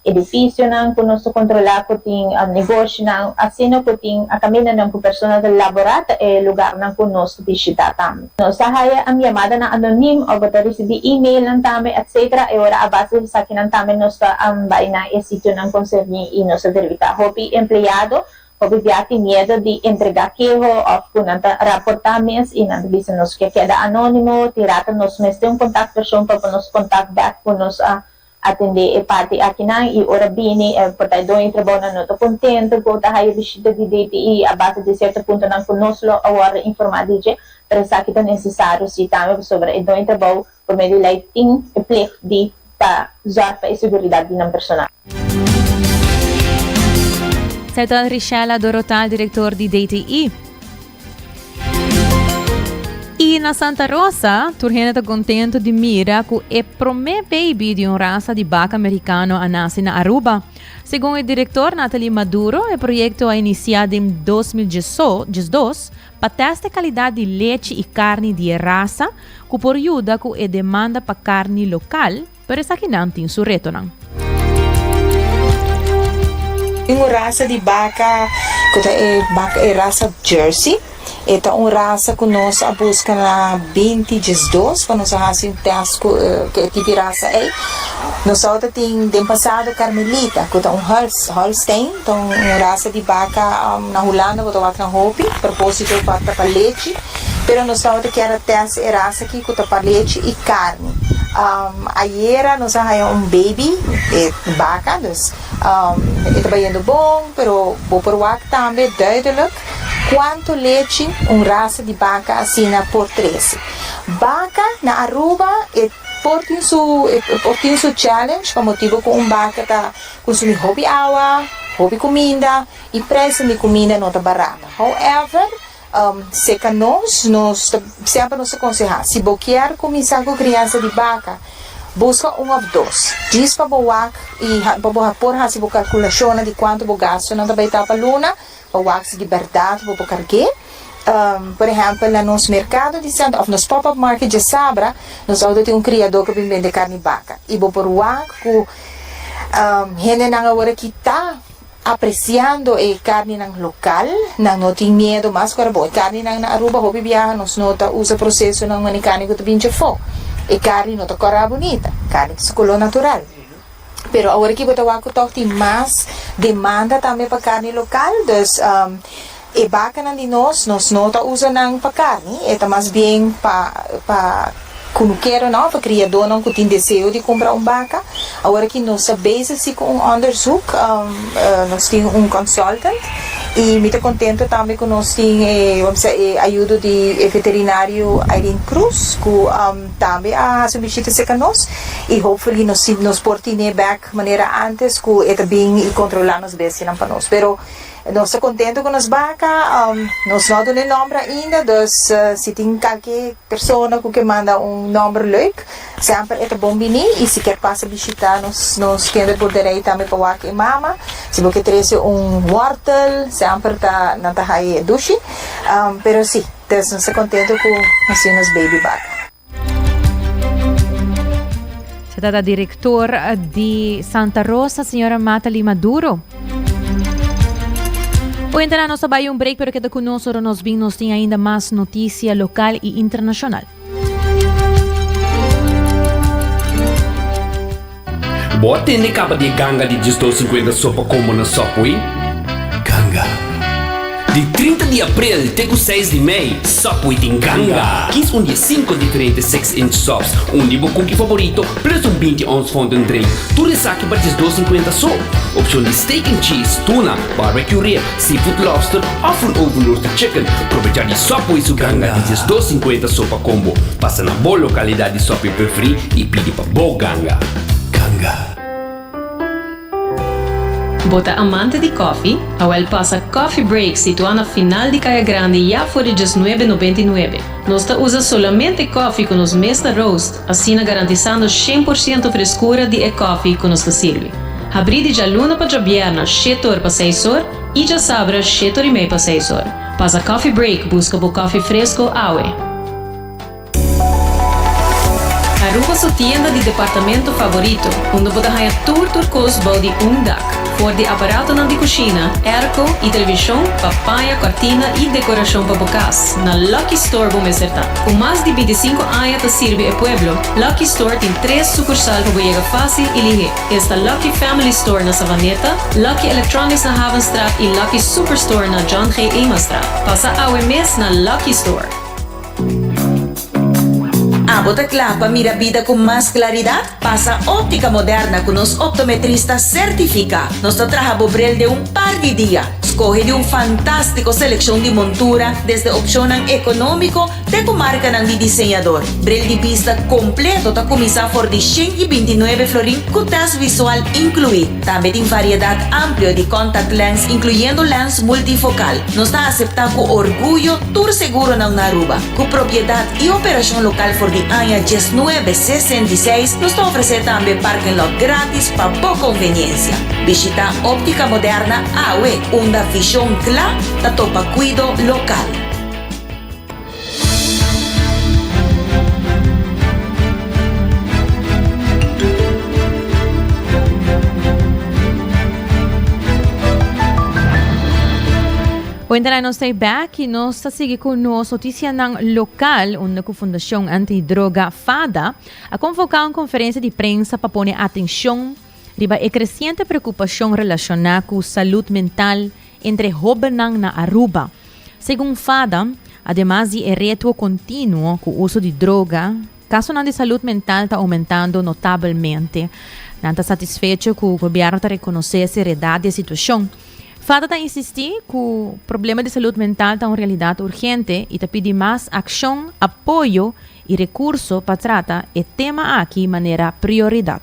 edificionan ku nos ta kontrolá ku tin negoshinan asina ku tin kamindanan ku persona ta laborá ta e lugarnan ku nos ta bishitá tambe. Nos ta haya yamadanan anonim òf bo ta risibí e-mailnan tambe etcetera e ora a base di esakinan tambe nos ta bai na e sitionan konserní i nos ta verifiká. Hopi empleado hopi bia tin miedo di entregá keho òf ku nan ta raportá mes i nan ta bisa nos ke keda anónimo, tin rato nos mester un kontaktpersoon pa por nos kontakt bèk ku nos a Atendé e parti akinan i ora bini e por ta e doño di trabounan no ta kontento ku ta haya bishita di DTI a base di sierto puntonan ku nos lo a wòrdu informá di dje, pero esaki ta nesesario si tambe pasobra e doño di trabou por medio di lei tin e plicht di pa zòrg pa e seguridat di nan personal. Sèta Richella Dorotal, direktor di DTI. I na Santa Rosa, tur hende ta contento di mira cu e prome baby di un rasa di baca mericano a nace na Aruba. Segun e director Nathalie Maduro, e proyecto a inicia den 2012 pa test e calidad di lechi y carni di e rasa cu por yuda cu e demanda pa carni local, Pero esakinan tin su retonan. Tin un rasa di baka ku ta e baka e rasa Jersey. E ta un rasa ku nos a buska na binti diesdos pa nos a hasi un tèst ku e tipo di rasa ei. Nos tabata tin den pasado Carmelita ku ta un Holstein, ta un rasa di baka na Hulanda bo ta wak nan hopi, proposito pa ta pa lechi. Pero nos tabata kier a tèst e rasa aki ku ta pa lechi i karni. Ayera nos a haña un baby, e baka, dus e ta bayendo bon, pero bo por wak tambe duidelijk kuantu lechi un rasa di baka asina por trese. Baka na Aruba e por tin su e por tin su challenge pa motibu ku un baka ta kunsumí hopi awa, hopi kuminda i prijsnan di kuminda no ta barata. However, Seca nos, nos ta semper nos ta conseha, si bo kier cuminsa cu crianza di baca, busca un of dos, djis pa bo wak y pa bo por haci bo calculacionnan di cuanto bo gastonan ta bay ta pa luna, pa wak si di berdad bo por cargu'e. Por ehempel, na nos mercado di Santa of nos pop-up market djasabra, nos auto tin un criador cu bin bende carni baca y bo por wak cu hendenan awor aki ta Apreciando e carninan local, nan no tin miedo mas cu Aruba. E carninan na Aruba hopi biaha nos no ta usa procesonan manera carni cu ta bin djafó. E carni no ta cora bunita, carni ta su color natural. Pero awor aki bo ta wak cu tog tin mas demanda tambe pa carni local, dus e bacanan di nos, nos no ta usa nan pa carni, e ta mas bien pa pa kunukeronan of pa kriadónan ku tin deseo di kumpra un baka. Awor aki nos ta bezig si ku un onderzoek, nos tin un consultant i mi ta kontento tambe ku nos tin e wou bisa e ayudo di e veterinario Irene Cruz ku tambe a hasi un bishita serka nos i hopefully nos nos por tine bek manera antes ku e ta bin i kontrolá nos bestianan pa nos. Pero Nos ta contento cu nos baca, nos no a duna e nomber ainda, dus si tin calke persona cu ke manda un nomber leuk, semper e ta bon bini y si kier pasa bishita nos nos kinderboerderij tambe pa wak e mama, si bo ke trece un wortel, semper ta nan ta haye dushi, pero si, dus nos ta contento cu nos tin nos baby baca. Se trata director di Santa Rosa, señora Matali Maduro. Oyente, nos ta bay un break, pero keda cu nos, ora nos bin, nos tin ainda mas noticia local y internacional. Bo a tende caba di e ganga di 12.50 sopa combo na Subway? Ganga. Di 30 di april te ku 6 di mei, Subway tin ganga! Kies un di e sinku diferente 6 inch subs, un di bo cookie favorito plus un 20 ons fountain drink. Tur esaki pa 12.50 so. Opcion di steak and cheese, tuna, barbecue rib, seafood lobster of un oven roasted chicken. Probecha di Subway su ganga di 12.50 so pa combo. Pasa na bo localidad di Subway preferi y pidi pa bo ganga. Ganga! Bo ta amante di koffie? Awel pasa Coffee Break situá na final di Kaya Grandi ya for di diesnuebe nobenta i nuebe. Nos ta usa solamente koffie ku nos mes ta roast, asina garantisando shen por siento freskura di e koffie ku nos ta sirbi. Habrí di djaluna pa djabièrna shete or pa seis or i djasabra shete or i mei pa seis or. Pasa Coffee Break buska bo koffie fresko awe. Aruba su tienda di departamento favorito, unda bo ta haña tur tur kos bou di un dak. For di aparatonan di kushina, airco i televishon pa paña, kòrtina i dekorashon pa bo kas, na Lucky Store bo mester ta. Ku mas di bintisinku aña ta sirbi e pueblo, Lucky Store tin tres sukursal pa bo yega fásil i lihé. Esta Lucky Family Store na Savaneta, Lucky Electronics na Havenstraat i Lucky Superstore na John G. Emastraat. Pasa awe mes na Lucky Store! Abo ta kla pa mira bida ku mas klaridat? Pasa Óptica Moderna ku nos optometrista sertifiká. Nos ta traha bo bril den un par di dia. Skohe di un fantástiko selekshon di montura, desde opshonnan ekonómiko te ku markanan di diseñador. Bril di bista kompleto ta kuminsá for di 129 florin ku tèst visual inkluí. Tambe tin variedat amplio di contact lens inkluyendo lens multifokal. Nos ta aseptá ku orguyo tur seguronan na Aruba. Ku propiedat i operashon lokal for di aña diesnuebe sesenta i seis, nos ta ofresé tambe parking lot grátis pa bo konveniensia. Bishitá Óptica Moderna awe, unda vishon kla ta topa kuido lokal. Oyentenan nos ta bek y nos ta sigui cu nos noticianan local unda cu Fundacion Antidroga FADA a convoca un conferencia di prensa pa pone atencion riba e creciente preocupacion relaciona cu salud mental entre hobennan na Aruba. Segun FADA, ademas di e reto continuo cu uso di droga, casonan di salud mental ta aumentando notabelmente. Nan ta satisfecho cu gobierno ta reconoce e seriedad di e situacion. FADA ta insisti cu problema di salud mental ta un realidad urgente y ta pidi mas accion, apoyo y recurso pa trata e tema aki manera prioridad.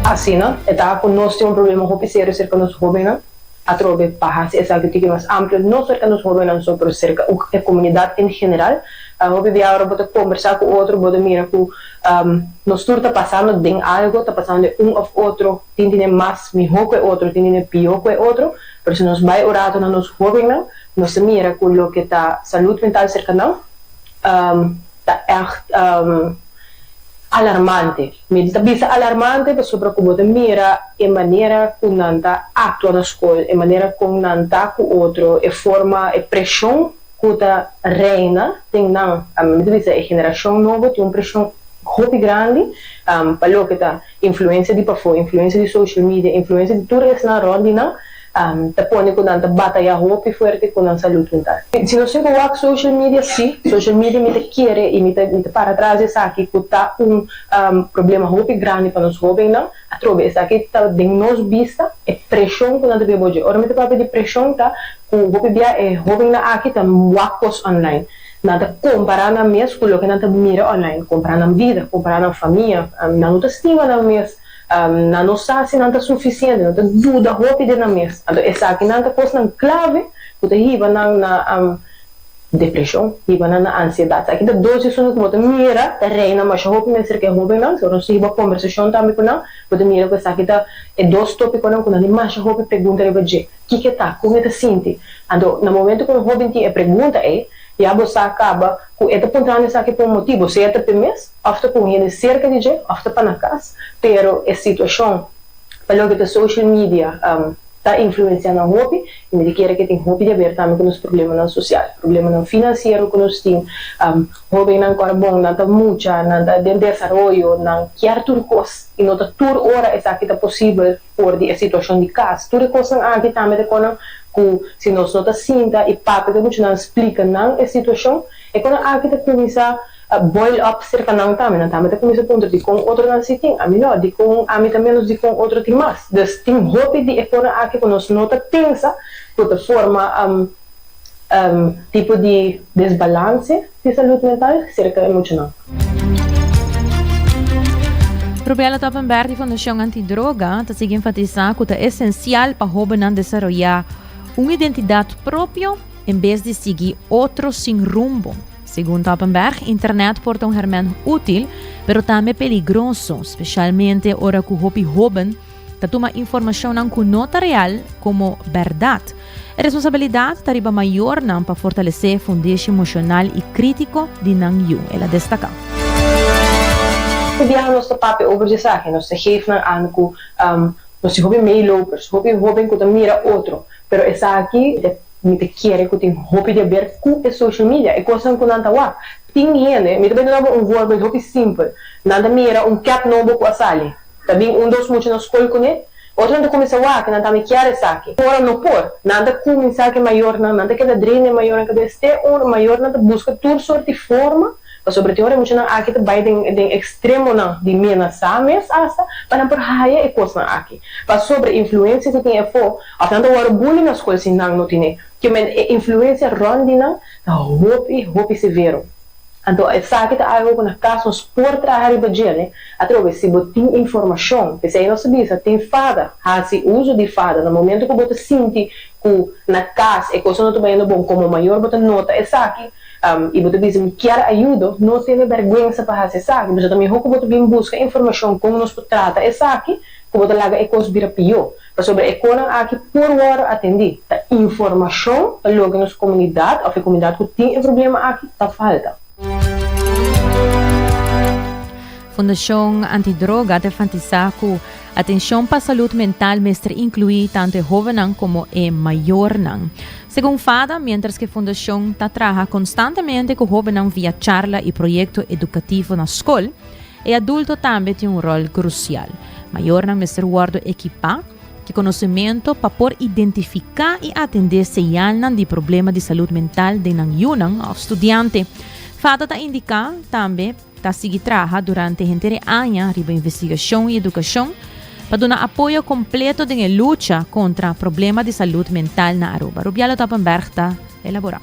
Asina, e ta ku nos tin un problema hopi serio serka nos hóbennan. Atrobe pa hasi esaki tiki mas amplio, no serka nos hóbennan so, pero serka e komunidat en general. Hopi bia ora bo ta kombersá ku otro, bo ta mira ku nos tur ta pasando den algo, ta pasando den un òf otro, tin tine mas mihó ku e otro, tin tine pió ku e otro, pero si nos bai un rato na nos hóbennan, Nos ta mira ku loke ta salud mental serka nan ta ègt alarmante. Mi ta bisa alarmante pasobra ku bo ta mira e manera ku nan ta aktua na skol, e manera kon nan ta ku otro, e forma, e preshon ku ta reina den nan. Mi ta bisa e generashon nobo tin un preshon hopi grandi pa loke ta influensia di pafó, influensia di social media, influensia di tur esnan rònt di nan. Ta pone ku nan ta batayá hopi fuerte ku nan salud mental. Si nos tin ku wak social media, sí, social media mi ta kere i mi ta mi ta para tras di esaki ku ta un problema hopi grandi pa nos hóbennan. Atrobe esaki ta den nos bista e preshon ku nan ta biba oye. Ora mi ta papia di preshon ta ku hopi bia e hóbennan aki ta wak kos online. Nan ta kompará nan mes ku loke nan ta mira online, kompará nan bida, kompará nan famia, nan no ta stima nan mes. Nan no sa si nan ta sufisiente, nan ta duda hopi den nan mes. Anto esakinan ta kosnan klave ku ta hiba nan na depreshon, hiba nan na ansiedat. Esaki ta dos esun ku bo ta mira ta reina masha hopi mes serka e hóbennan. Si ora nos ta hiba kombersashon tambe ku nan, bo ta mira ku esaki ta e dos topikonan ku nan tin masha hopi pregunta riba dje. Kiko e ta? Kon e ta sinti? Anto na momento ku un hóben tin e pregunta ei, ya bo sa kaba ku e ta puntrando esaki pa un motibu, sea ta p'e mes, òf ta ku un hende serka di dje, òf ta pa na kas, pero e situashon pa loke ta social media. ta influencia nan hopi y mi ta kere ke tin hopi di haber tambe ku nos problemanan social, problemanan financiero ku nos tin, hobennan ku ora bon nan ta mucha, nan ta den desaroyo, nan kier tur kos y no ta tur ora esaki ta posibel for di e situacion di cas. Tur e kosnan aki tambe ta konan ku si nos no ta sinta y papia ku e muchanan splika nan e situacion, e konan aki ta cuminsa boil up serka nan tambe, nan tambe ta kuminsá puntra dikon otronan si tin, ami no, dikon ami ta ménos dikon otro tin mas. Dus tin hopi di e kosnan aki ku nos no ta pensa ku ta forma tipo di desbalanse di salud mental serka e muchanan. Rubiela Toppenberg di Fundashon Antidroga ta sigui enfatisá ku ta esensial pa hóbennan desaroyá un identidat propio en bes di sigui otro sin rumbo. Segun Toppenberg, internet por ta un herment útil, pero tambe peligroso, spesialmente ora ku hopi hóben ta tuma informashonnan ku no ta real komo bèrdat. E responsabilidat ta riba mayornan pa fortalesé fundeshi emoshonal i krítiko di nan yu, el a destaká. Hopi biaha nos ta papia over di esaki, nos ta geef nan aan ku nos tin hopi meelopers, hopi hóben ku ta mira otro, pero esaki ta Mi ta kere ku tin hopi di aber ku e social media, e kosnan ku nan ta wak. Tin hende, mi ta bai duna bo un voorbeeld hopi simpel, nan ta mira un kèp nobo ku a sali, ta bin un dos mucha na skol kuné, otronan ta kuminsá wak, nan tambe kier esaki. Ora no por, nan ta kuminsá ku e mayornan, nan ta keda drina e mayornan kabes te ora mayornan ta buska tur sort di forma Pasobra tin ora e muchanan aki ta bai den den ekstremonan di menasá mes asta pa nan por haya e kosnan aki. Pasobra e influensia ku tin efo, òf nan ta wòrdu bully na skol si nan no tine. Ke men e influensia rònt di nan ta hopi hopi severo. Anto esaki ta algu ku na kas nos por traha riba djene. Atrobe si bo tin informashon, p'esei nos ta bisa tin fada, hasi uso di fada na momento ku bo ta sinti ku na kas e kosnan no ta bayendo bon, komo mayor bo ta nota esaki. I bo ta bisa, Mi kier ayudo. No tene bèrgwensa pa hasi esaki. Pasobra ta mihó ku bo ta bin buska informashon kon nos por trata esaki, ku bo ta laga e kos bira pió. Pasobra e konan aki por wòrdu atendí. Ta informashon pa loke nos komunidat òf e komunidat ku tin e problema aki ta falta. Fundashon Antidroga ta enfatisá ku atenshon pa salud mental mester inkluí tantu e hóbennan komo e mayornan. Segun fada, miéntras ku e fundashon ta traha konstantemente ku hóbennan via charla i proyekto edukativo na skol, e adulto tambe tin un ròl krusial. Mayornan mester wòrdu ekipá ku konosementu pa por identifiká i atendé señalnan di problema di salud mental den nan yunan òf studiante. Fada ta indiká tambe. Ta sigui traha durante henter e aña riba investigashon i edukashon pa duna apoyo kompleto den e lucha kontra problema di salud mental na Aruba. Rubialo Toppenberg ta elabora.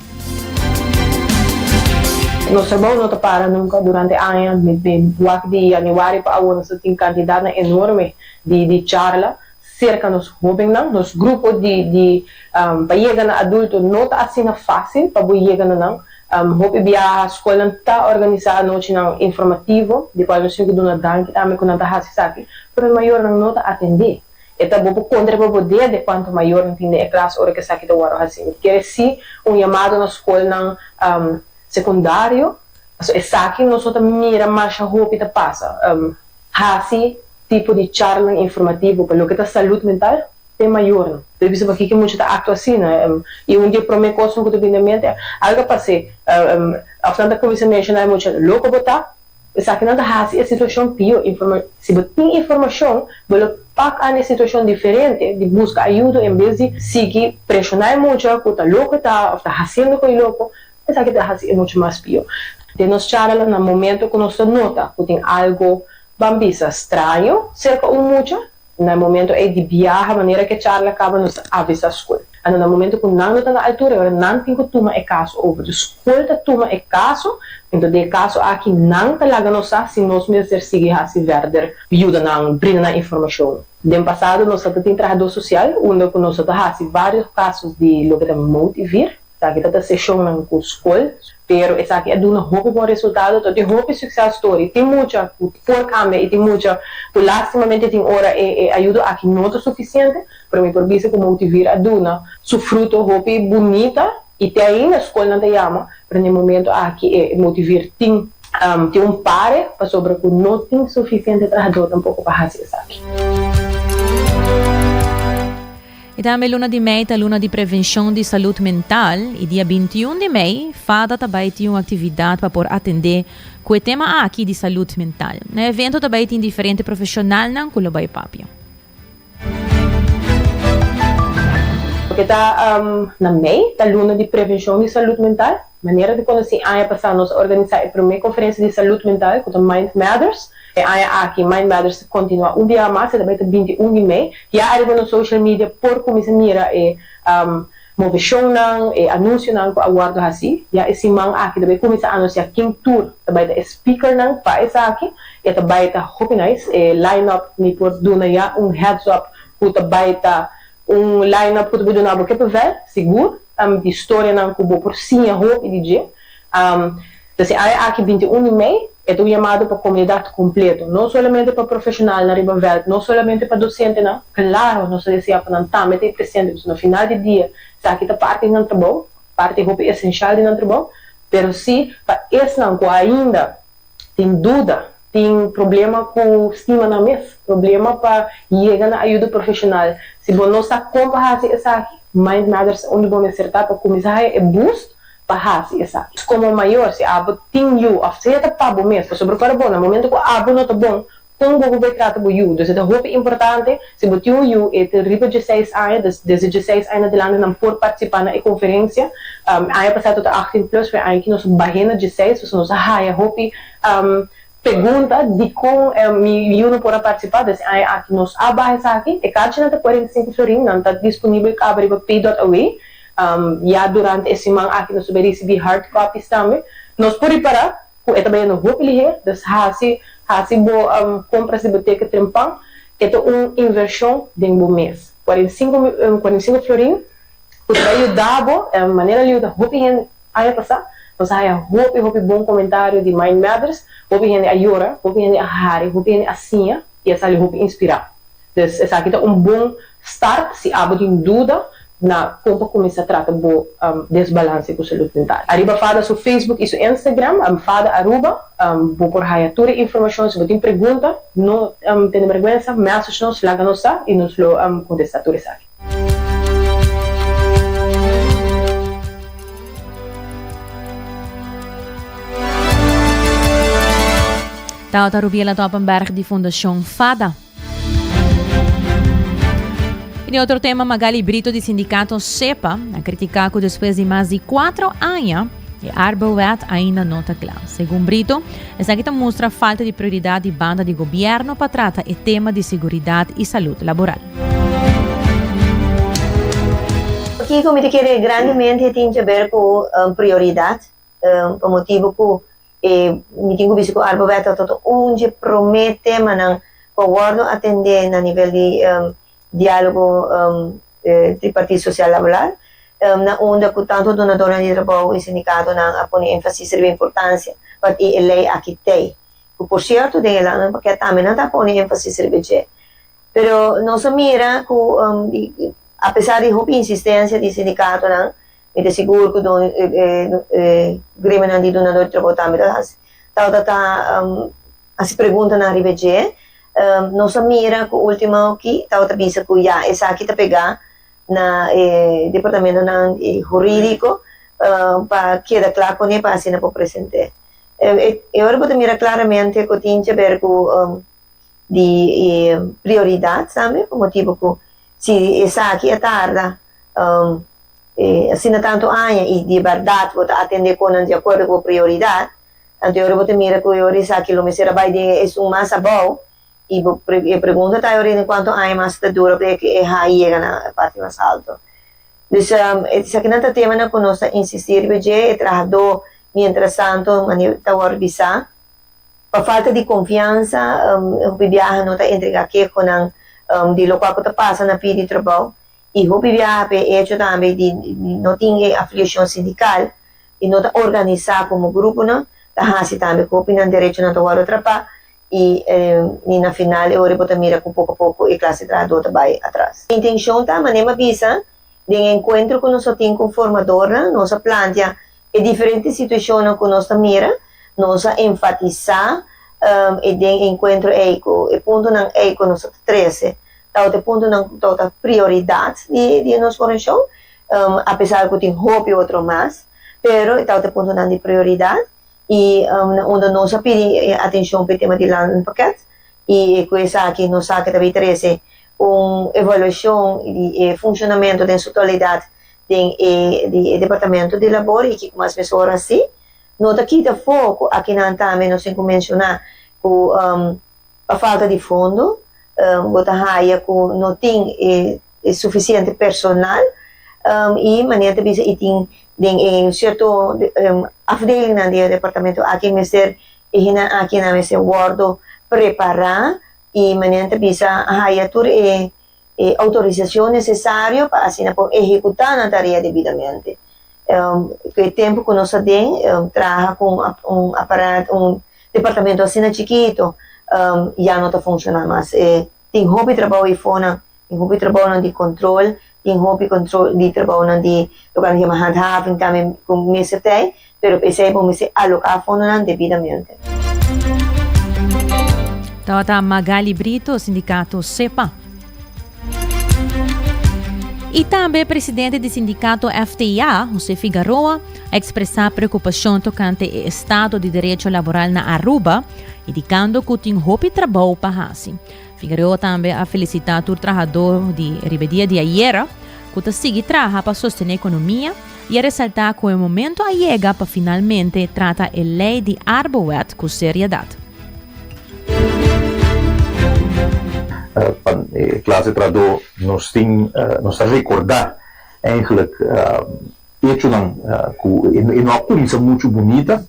Nos trabou no ta para nunka durante aña. Di wak di yanüari pa awor nos ta tin kantidatnan enorme di di charla serka nos hóbennan. Nos grupo di di pa yega na adulto no ta asina fásil pa bo yega na nan. Hopi biaha skolnan ta organisá anochinan informativo, di kual nos tin ku duna danki tambe ku nan ta hasi esaki, pero e mayornan no ta atendé. E ta bo por kontra bo bo dede kuantu mayornan tin den e klas ora ku esaki ta wòrdu hasí. Mi kere si un yamado na skolnan sekundario, pasobra esaki nos no ta mira masha hopi ta pasa. Hasi tipo di charlanan informativo pa loke ta salud mental. Te mayornan. Ta bisa pakiko e mucha ta actua asina. Y un di e prome cosnan cu ta bini na mente, algo a pas'é. Of nan ta cuminsa menciona e mucha, loco bo ta? Esakinan ta haci e situacion pio. Si bo tin informacion, bo lo pak an e situacion diferente di busca ayudo en bes di sigui presiona e mucha cu ta loco e ta of ta haciendo cu e loco. Esaki ta haci e mucha mas pio. Den nos charla, na momento cu nos ta nota cu tin algo, ban bisa, straño cerca un mucha, Na e momento ei di biaha, manera ku e charla kaba nos ta avisá skol. Anto na momento ku nan no ta na altura, ora nan tin ku tuma e kaso over. Dus skol ta tuma e kaso, anto den e kaso aki nan ta laga nos sa si nos mester sigui hasi verder yuda nan, brinda nan informashon. Den pasado nos ta tin trahadó sosial unda ku nos ta hasi vários kasos di loke ta motivir. Esaki ta ta seshonnan ku skol, pero esaki a duna hopi bon resultado, ta tin hopi success story. Tin mucha ku por kambia i tin mucha ku lastimamente tin ora e e ayudo aki no ta sufisiente, pero mi por bisa ku Motivir a duna su fruto hopi bunita i te ainda skolnan ta yama, pero na e momento aki e Motivir tin tin un pare pasobra ku no tin sufisiente trahadó tampoko pa hasi esaki. Y tambe luna di mei ta luna di prevencion di salud mental y dia 21 di mei fada ta bay tin un actividad pa por atende cu e tema aki di salud mental. Na e evento ta bay tin diferente profesionalnan cu lo bay papia. Loke ta na mei ta luna di prevencion di salud mental. Manera di conoci aña pasa nos a organisa e prome conferencia di salud mental cu ta Mind Matters. E aña aki Mind Matters ta continua un biaha mas, e ta bay ta 21 di mei. Ya ariba nos social media por cuminsa mira e movecionnan, e anuncionan cu a wordo haci. Ya e siman aki ta bay cuminsa anuncia ken tur ta bay ta e speakernan pa esaki. E ta bay ta hopi nice. E line up mi por duna ya un heads up cu ta bay ta un line up cu ta bay duna bo kippenvel, sigur, di storianan cu bo por siña hopi di dje. Entonces e aña aki 21 di mei e ta un yamado pa comunidad completo, no solamente pa profesionalnan riba veld, no solamente pa docentenan, claro nos ta desea pa nan tambe ta e presente pasobra na final di dia esaki ta parti di nan trabou, parti hopi esencial di nan trabou, pero si pa esnan cu ainda tin duda, tin problema cu stima nan mes, problema pa yega na ayudo profesional, si bo no sa con pa haci esaki, Mind Matters ta unda bo mester ta pa cuminsa haya e boost pa hasi esaki. Komo mayor, si abo tin yu òf sea ta pa bo mes, pasobra ku ora bo na momento ku abo no ta bon, kon bo por bai trata bo yu? Dus e ta hopi importante, si bo tin un yu, e ta riba dieseis aña, dus desde dieseis aña na delante nan por partisipá na e konferensia. Aña pasá tabata achttien plus, pero e aña aki nos a bah'é na dieseis, pasobra nos a haya hopi pregunta dikon mi yu no por a partisipá. Dus e aña aki nos a baha esaki. E karchinan ta 45 florin, nan ta disponibel kaba riba pay dot away. Ya durante e siman aki nos ta bay ricibi hard copies tambe. Nos por ripara cu e ta bayendo hopi liher, dus haci haci bo compras di bo teken trempan. E ta un inversion den bo mes. 45 45 florin cu ta bay yuda bo, manera lo yuda hopi hende aña pasa. Nos a haya hopi hopi bon comentario di Mind Matters. Hopi hende a yora, hopi hende a hari, hopi hende a siña y a sali hopi inspira. Dus esaki ta un bon start si abo tin duda na kon pa kuminsá trata bo desbalanse ku salud mental. Ariba Fada su Facebook i su Instagram, Fada Aruba, bo por haya tur e informashon. Si bo tin pregunta, no tene bergwensa, message nos, laga nos sa i nos lo kontestá tur esaki. Tabata Rubiela Toppenberg di Fundashon Fada. Y di otro tema, Magali Brito di sindicato SEPA a critica cu despues di mas di 4 aña e Arbowet ainda no ta cla. Segun Brito, esaki ta mustra falta di prioridad di banda di gobierno pa trata e tema di seguridad y salud laboral. Kico mi ta kere grandemente tin te ber cu prioridad, pa motibo cu E mi tin ku bisa ku Arbowet ta ta un dje promé temanan ku a wòrdu atendé na nivel di diálogo tripartit sosial laboral, na unda ku tantu dunadornan di trabou i sindikatonan a pone énfasis riba e importansia pa e lei aki tei. Ku por sierto den e landenpakèt tambe nan ta pone énfasis riba dje. Pero nos a mira ku apesar di hopi insistensia di sindikatonan, Mi ta sigur ku don e gremionan di dunador di trabou tambe ta hasi tabata ta hasi preguntanan riba dje. Nos a mira ku ultimo aki tabata bisa ku ya esaki ta pegá na e departamentonan hurídiko pa keda kla kuné pa asina por present'é. E ora bo ta mira klaramente ku tin ke ber ku di e prioridat tambe pa motibu ku si esaki a tarda Asina tantu aña i di bèrdat bo ta atendé konan di akuerdo ku bo prioridat, anto e ora bo ta mira ku e ora esaki lo mester a bai den esun mas abou i bo e pregunta ta e ora den kuantu aña mas ta dura pa e ha yega na e parti mas alto. Dus esakinan ta temanan ku nos ta insistí riba dje, e trahadó mientrastanto manera ta wòrdu bisá pa falta di konfiansa hopi biaha no ta entregá kehonan di lokual ku ta pasa na pidi trabou. I hopi biaha p'e echo tambe di no tin e afiliashon sindikal i no ta organisá komo gruponan, ta hasi tambe ku hopi nan derechonan ta wòrdu atrapá i i na final e ora bo ta mira ku poko a poko e klase trahadó ta bai atras. Intenshon ta, manera mi a bisa, den e enkuentro ku nos a tin ku formadornan, nos a plantia e diferente situashonnan ku nos ta mira, nos a enfatisá e den e enkuentro ei ku e puntonan ei ku nos a trese. Tabata e puntonan ku tabata prioridat di di nos fornashon, apesar ku tin hopi otro mas, pero e tabata e puntonan di prioridat i na unda nos a pidi atenshon pa e tema di landenpakket i ku esaki nos sa ke ta bin trese un evaluashon di e funshonamentu den su totalidat den e di e departamento di labor i kiko mas mester hasi. No ta kita afó ku akinan tambe nos tin ku menshoná ku Pa falta di fondo bo ta haya ku no tin e sufisiente personal i manera ta bisa i tin den e sierto afdelingnan di e departamento aki mester e hendenan aki nan mester wòrdu prepará i manera ta bisa haya tur e e outorisashon nesesario pa asina por ehekutá nan tarea debidamente. Ku e tempu ku nos ta den traha ku un aparat, un departamento asina chikitu ya no ta funshoná mas. E tin hopi trabou eifonan, tin hopi trabounan di kontrol, tin hopi kontrol di trabounan di loke nan yama handhaving tambe ku mester ta ei, pero p'esei bo mester aloká fondonan debidamente. Tabata Magali Brito, Sindicato SEPA. Y tambe presidente di sindicato FTA, José Figaroa, a expresa preocupacion tocante e estado di derecho laboral na Aruba, indicando cu tin hopi trabou pa haci. Figaroa tambe a felicita tur trahador di riba e dia di ayera cu ta sigui traha pa sostene economia y a resalta cu e momento a yega pa finalmente trata e ley di Arbowet cu seriedad. Pa e klase trahadó nos tin nos ta rekordá eigenlijk echonan ku e no a kuminsá muchu bunita.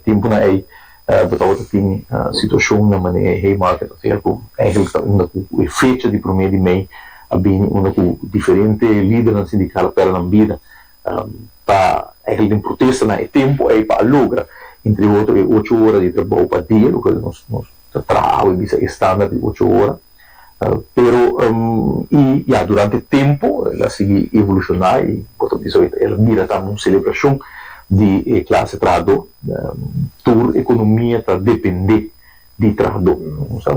Tempunan ei bo tabata tin situashonnan manera e Haymarket Affair ku eigenlijk ta unda ku e fecha di promé di mei a bini unda ku diferente lidernan sindikal a pèrdè nan bida pa eigenlijk den protesta na e tempu ei pa a logra entre otro e ocho ora di trabou pa dia loke nos nos ta traha awe bisa e standaard di ocho ora pero y ya durante tempu el a sigui evoluciona y bo ta bisa el a bira tambe un celebracion di e clase trahador tur economia ta depende di trahador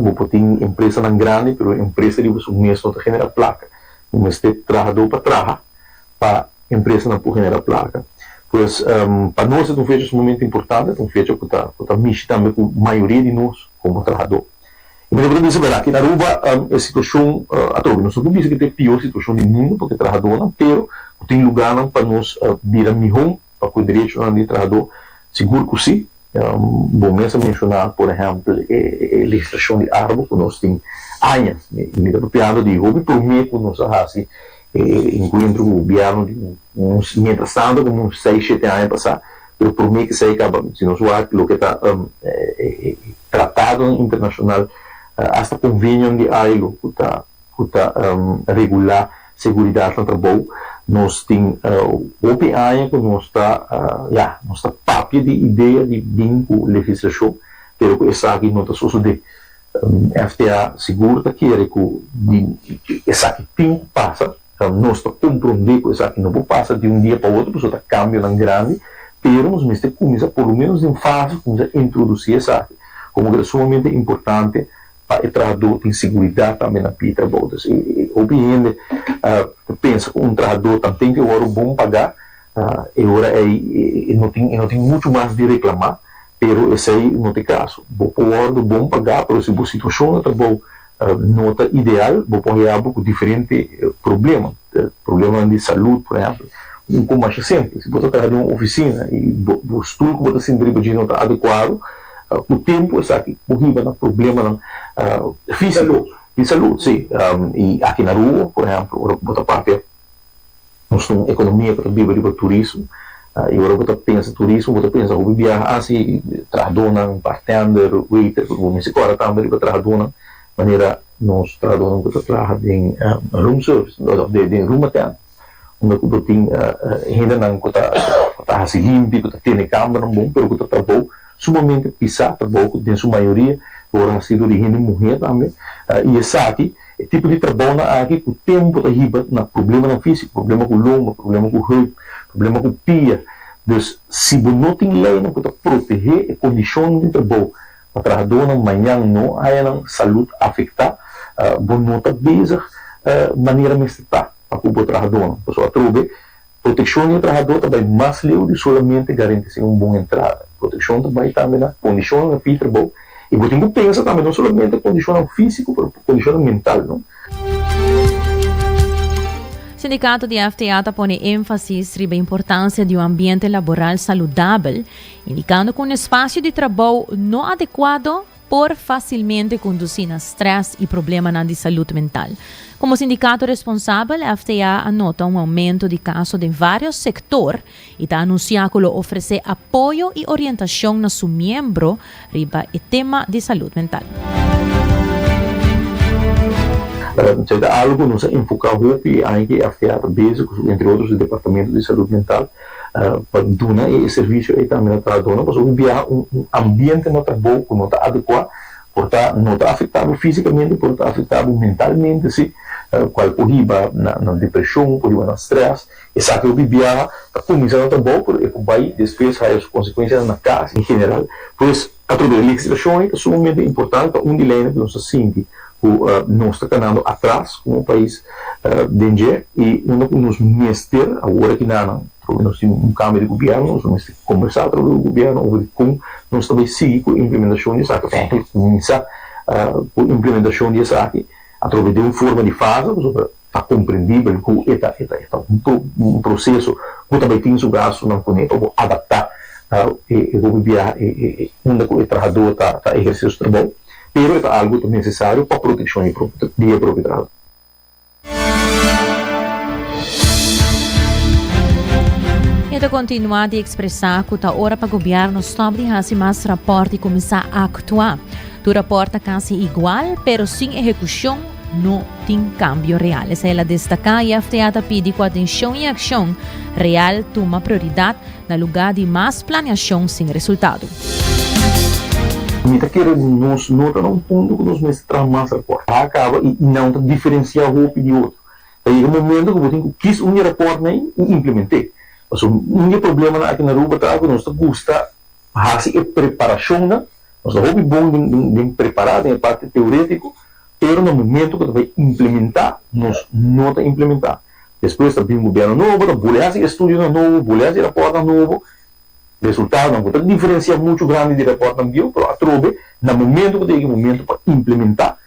bo por tin empresanan grandi pero e empresa riba su mes no ta genera placa bo mester trahador pa traha pa empresanan por genera placa. Pues, pa nos e ta un fecha sumamente importante, ta un fecha cu ta cu ta mishi tambe cu mayoria di nos como trahador. Y mi ta por bisa, bera, aki na Aruba e situacion atrobe, nos no por bisa cu ta e pior situacion di mundo pa cu e trahadornan, pero cu tin lugarnan pa nos bira mihon pa cu e derechonan di trahador, sigur cu si. Bo mes a menciona, por ehempel, e legislacion di Arbo cu nos tin añas. Mi ta papiando di hopi prome cu nos a haci e encuentro cu gobierno di un, mientras tanto como un seis, shete aña pasa, pero prome cu esey caba, si nos wak loke ta e tratadonan internacional, hasta convenionan di ILO cu ta cu ta regula seguridad na trabou. Nos tin hopi aña cu nos ta, ya, nos ta papia di idea di bin cu legislacion, pero cu esaki no ta sosode. FTA sigur ta kere cu di esaki tin cu pasa. Nos ta comprende cu esaki no por pasa di un dia pa otro pasobra ta cambionan grandi, pero nos mester cuminsa por lo menos den fase cuminsa introduci esaki, como cu ta sumamente importante pa e trahadó tin seguridat tambe na pie trabou. Dus e hopi hende ta pensa ku un trahadó tanten ku e wòrdu bon pagá, e ora ei e no tin e no tin muchu mas di reklamá, pero esei no ta e kaso. Bo por wòrdu bon pagá, pero si bo situashon na trabou no ta ideal, bo por haña bo ku diferente problema, problemanan di salud por ehèmpel. Un kon masha simpel, si bo ta traha den un ofisina i bo stul ku bo ta sinta riba dje no ta adekuado, Ku tempu esaki por hiba na problemanan físiko di salud, sí. I aki na Aruba, por ehèmpel, ora ku bo ta papia, nos ta un ekonomia ku ta biba riba turismo, i ora bo ta pensa turismo, bo ta pensa hopi biaha asi trahadónan, bartender, waiter, pero bo mester kòrda tambe riba trahadónan manera nos trahadónan ku ta traha den room service, den room attendant. Unda ku bo tin hendenan ku ta ku ta hasi limpi, ku ta tene kambernan bon, pero ku ta trabou sumamente pisá, trabou ku den su mayoria ta wòrdu hasí dor di hende muhé tambe. I esaki, e tipo di trabounan aki ku tempu ta hiba na problemanan físiko, problema ku lomba, problema ku heup, problema ku pia. Dus, si bo no tin leinan ku ta protehé e kondishonnan di trabou pa trahadónan mañan no haya nan salud afektá. Bo no ta bezig manera mester ta pa ku bo trahadónan. Pasobra atrobe protekshon di e trahadó ta bai mas leu di solamente garantis'é un bon entrada. Protekshon ta bai tambe na kondishonnan na pie trabou i bo tin ku pensa tambe no solamente kondishonnan físiko pero kondishonnan mental, no. Sindikato di FTA ta pone énfasis riba importansia di un ambiente laboral saludabel, indikando ku un espasio di trabou no adekuado por fásilmente kondusí na strès i problemanan di salud mental. Komo sindikato responsabel, FTA a nota un oumento di kaso den vários sektor i ta anunsiá ku lo ofresé apoyo i orientashon na su miembro riba e tema di salud mental. Esei ta algu ku nos a enfoká hopi e aña ku e FTA ta bezig ku entre otro su departamento di salud mental. pa duna e servisio ei tambe na trahadónan, pasobra un biaha un ambiente na trabou ku no ta adekuá por ta no ta afektá bo físikamente, por ta afektá bo mentalmente sí, kual por hiba na depreshon, por hiba na strès. Esaki hopi biaha ta kuminsá na trabou pero e por bai despues haya su konsekuensianan na kas en general. Pues atrobe e legislashon ei ta sumamente importante, ta un di leinan ku nos ta sinti ku nos ta kanando atras komo pais den dje i unda ku nos mester awor aki nan atrobe nos tin un kambio di gobièrnu nos mester kombersá atrobe ku gobièrnu over di kon nos ta bai sigui ku implementashon di esaki òf kuminsá ku implementashon di esaki atrobe den un forma di fase pasobra ta komprendibel ku e ta e ta e ta un proseso ku ta bai tin su gastunan kuné pa bo adaptá e hopi biaha e unda ku e trahadó ta ehersé su trabou. Pero e ta algu ta nesesario pa protekshon di e propio trahadó. E ta kontinuá di ekspresá ku ta ora pa gobièrnu stòp di hasi mas rapòrt i kuminsá aktuá. Tur rapòrt ta kasi igual, pero sin ehekushon no tin kambio real. Esei el a destaká i FTA ta pidi ku atenshon i akshon real tuma prioridat na lugá di mas planeashon sin resultado. Mi ta kere nos no ta na un punto ku nos mester traha mas rapòrt. A kaba i nan ta diferensiá hopi di otro. Ta yega un momento ku bo tin ku kis un di e rapòrtnan ei i implement'é. Pasobra un di e problemanan aki na Aruba ta ku nos ta gusta hasi e preparashonnan, nos ta hopi bon den prepará den e parti teorétiko, pero na momento ku ta bai implementá nos no ta implementá. Despues ta bin gobièrnu nobo, ta bole hasi estudionan nobo, bole hasi rapòrtnan nobo. Resultadonan ku ta diferensiá muchu grandi di rapòrtnan bieu, pero atrobe na momentu ku ta yega e momentu pa implementá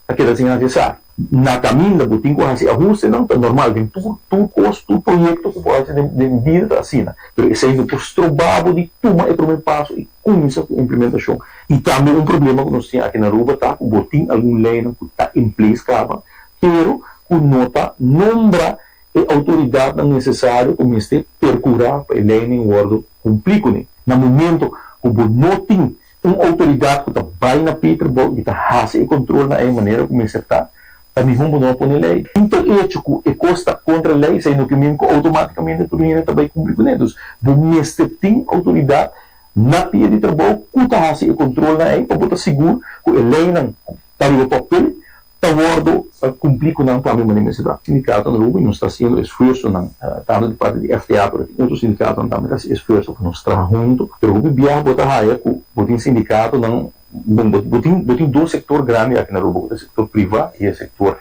ta keda sin hasi esaki. Na kaminda bo tin ku hasi ahustenan, ta normal den tur tur kos, tur proyekto ku bo hasi den den bida ta asina, pero esei no por stroba bo di tuma e promé paso i kuminsá ku implementashon. I tambe un problema ku nos tin aki na Aruba ta ku bo tin algun leinan ku ta in place kaba, pero ku no ta nombra E outoridatnan nesesario ku mester perkurá pa e leinan wòrdu kumplí kuné. Na momento ku bo no tin un outoridat ku ta bai na Peterborough i ta hasi e kontrolnan ei manera ku mester ta, ta mihó bo no a pone lei. Tin echo ku e kos ta kontra lei, esei no ke men ku outomátikamente tur hende ta bai kumpli kuné. Dus bo mester tin outoridat na pia di trabou ku ta hasi e kontrolnan ei pa bo ta sigur ku e leinan ta riba papel ta wordo cumpli cu nan tambe manera mester ta. Sindicato na Aruba y nos ta haciendo esfuerzonan tanto di parti di FTA pero tin otro sindicatonan tambe ta haci esfuerzo pa nos traha hunto pero hopi biaha bo ta haya cu bo tin sindicatonan bon bo tin bo tin dos sector grandi aki na Aruba cu ta e sector priva y e sector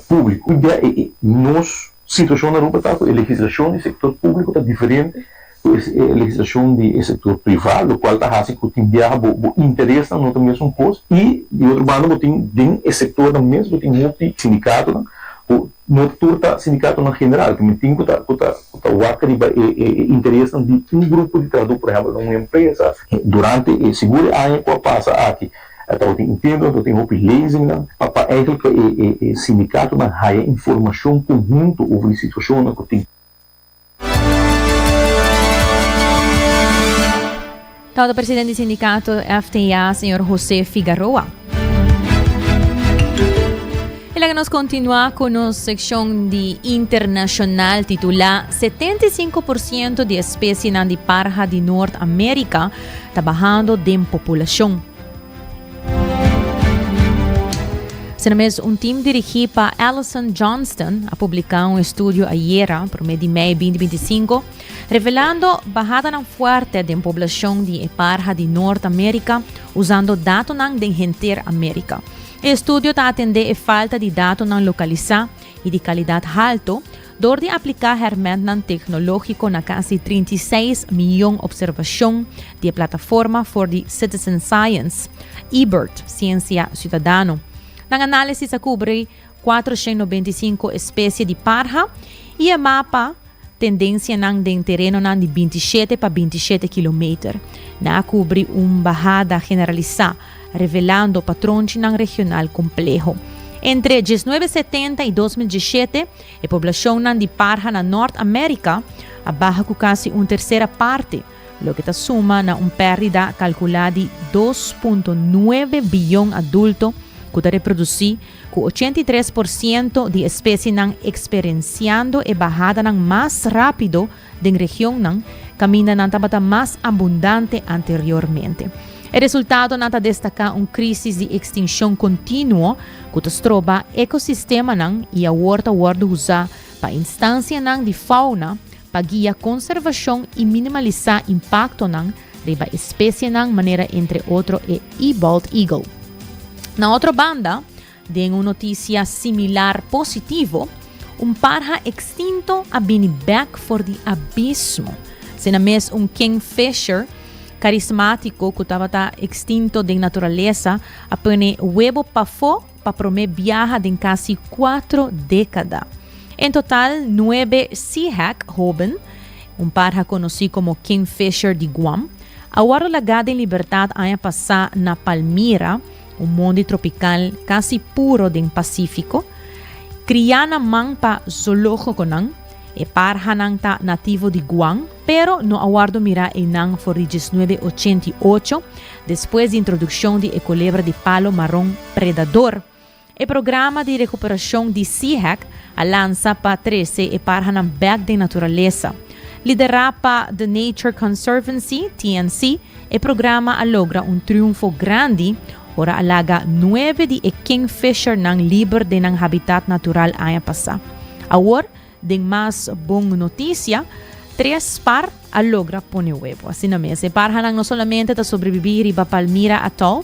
publico. Hopi biaha e nos situacion na Aruba ta cu e legislacion di sector publico ta diferente ku e legislashon di e sektor privá, lokual ta hasi ku tin biaha bo bo interesnan no ta mesun kos i di otro banda bo tin den e sektornan mes bo tin hopi sindikatonan ku no tur ta sindikatonan general, ku mi tin ku ta ku ta ku ta wak riba e e interesnan di un grupo di trahadó por ehèmpel na un empresa. Durante e sigur e aña ku a pasa aki tabatin intento, tabatin hopi lezingnan pa pa eigentlik pa e e e sindikatonan haya informashon konhunto over di situashonnan ku tin. Tabata presidente di sindicato FTA, señor José Figaroa. Y laga nos continua cu nos seccion di internacional titula 75% di especienan di parha di Noord America ta bahando den populacion. Asina mes, un team dirigí pa Alison Johnston a publiká un estudio ayera, promé di mei 2025, revelando bahadanan fuerte den poblashon di e parha di Noord Amerika usando datonan den henter Amerika. E estudio ta atendé e falta di datonan lokalisá i di kalidat halto dor di apliká hèrmèntnan teknológiko na kasi 36 mion opservashon di e plataforma for di citizen science, eBird, Siensia Siudadano. Nan análisis a kubri 495 espesie di parha i e mapa tendensianan den terenonan di 27 pa 27 kilometer. Nan a kubri un bahada generalisá, revelando patronchinan regional kompleho. Entre 1970 i 2017, e poblashonnan di parha na Nort Amérika a baha ku kasi un tersera parti, loke ta suma na un pèrdida kalkulá di 2.9 biyon adulto ku ta reprodusí, ku 83% di espesienan eksperensiando e bahadanan mas rápido den regionnan kaminda nan tabata mas abundante anteriormente. E resultadonan ta destaká un krísis di ekstinshon kontinuo ku ta stroba ekosistemanan i awor ta wòrdu usá pa instansianan di fauna pa guia konservashon i minimalisá impaktonan riba espesienan manera entre otro e bald eagle. Na otro banda, Den un notisia similar positivo, un parha extinto a bini bek for di abismo. Asina mes un kingfisher karismátiko ku tabata extinto den naturalesa a pone webo pafó pa promé biaha den kasi kuatro dékada. En total nuebe seahawk hóben, un parha konosí komo kingfisher di Guam, a wòrdu lagá den libertat aña pasá na Palmyra, Un mondi tropikal kasi puro den Pasífiko, kriá na man pa zoológokonan, e parhanan ta nativo di Guam, pero no a wòrdu mirá einan for di 1988, despues di introdukshon di e kolebra di palo maron predador. E programa di rekuperashon di SEAHEC a lansa pa trese e parhanan bèk den naturalesa. Liderá pa The Nature Conservancy, TNC, e programa a logra un triunfo grandi ora a laga nuebe di e kingfishernan liber den nan habitat natural aña pasá. Awor, den mas bon notisia, tres par a logra pone webo. Asina mes, e parhanan no solamente ta sobrebibí riba Palmyra Atoll,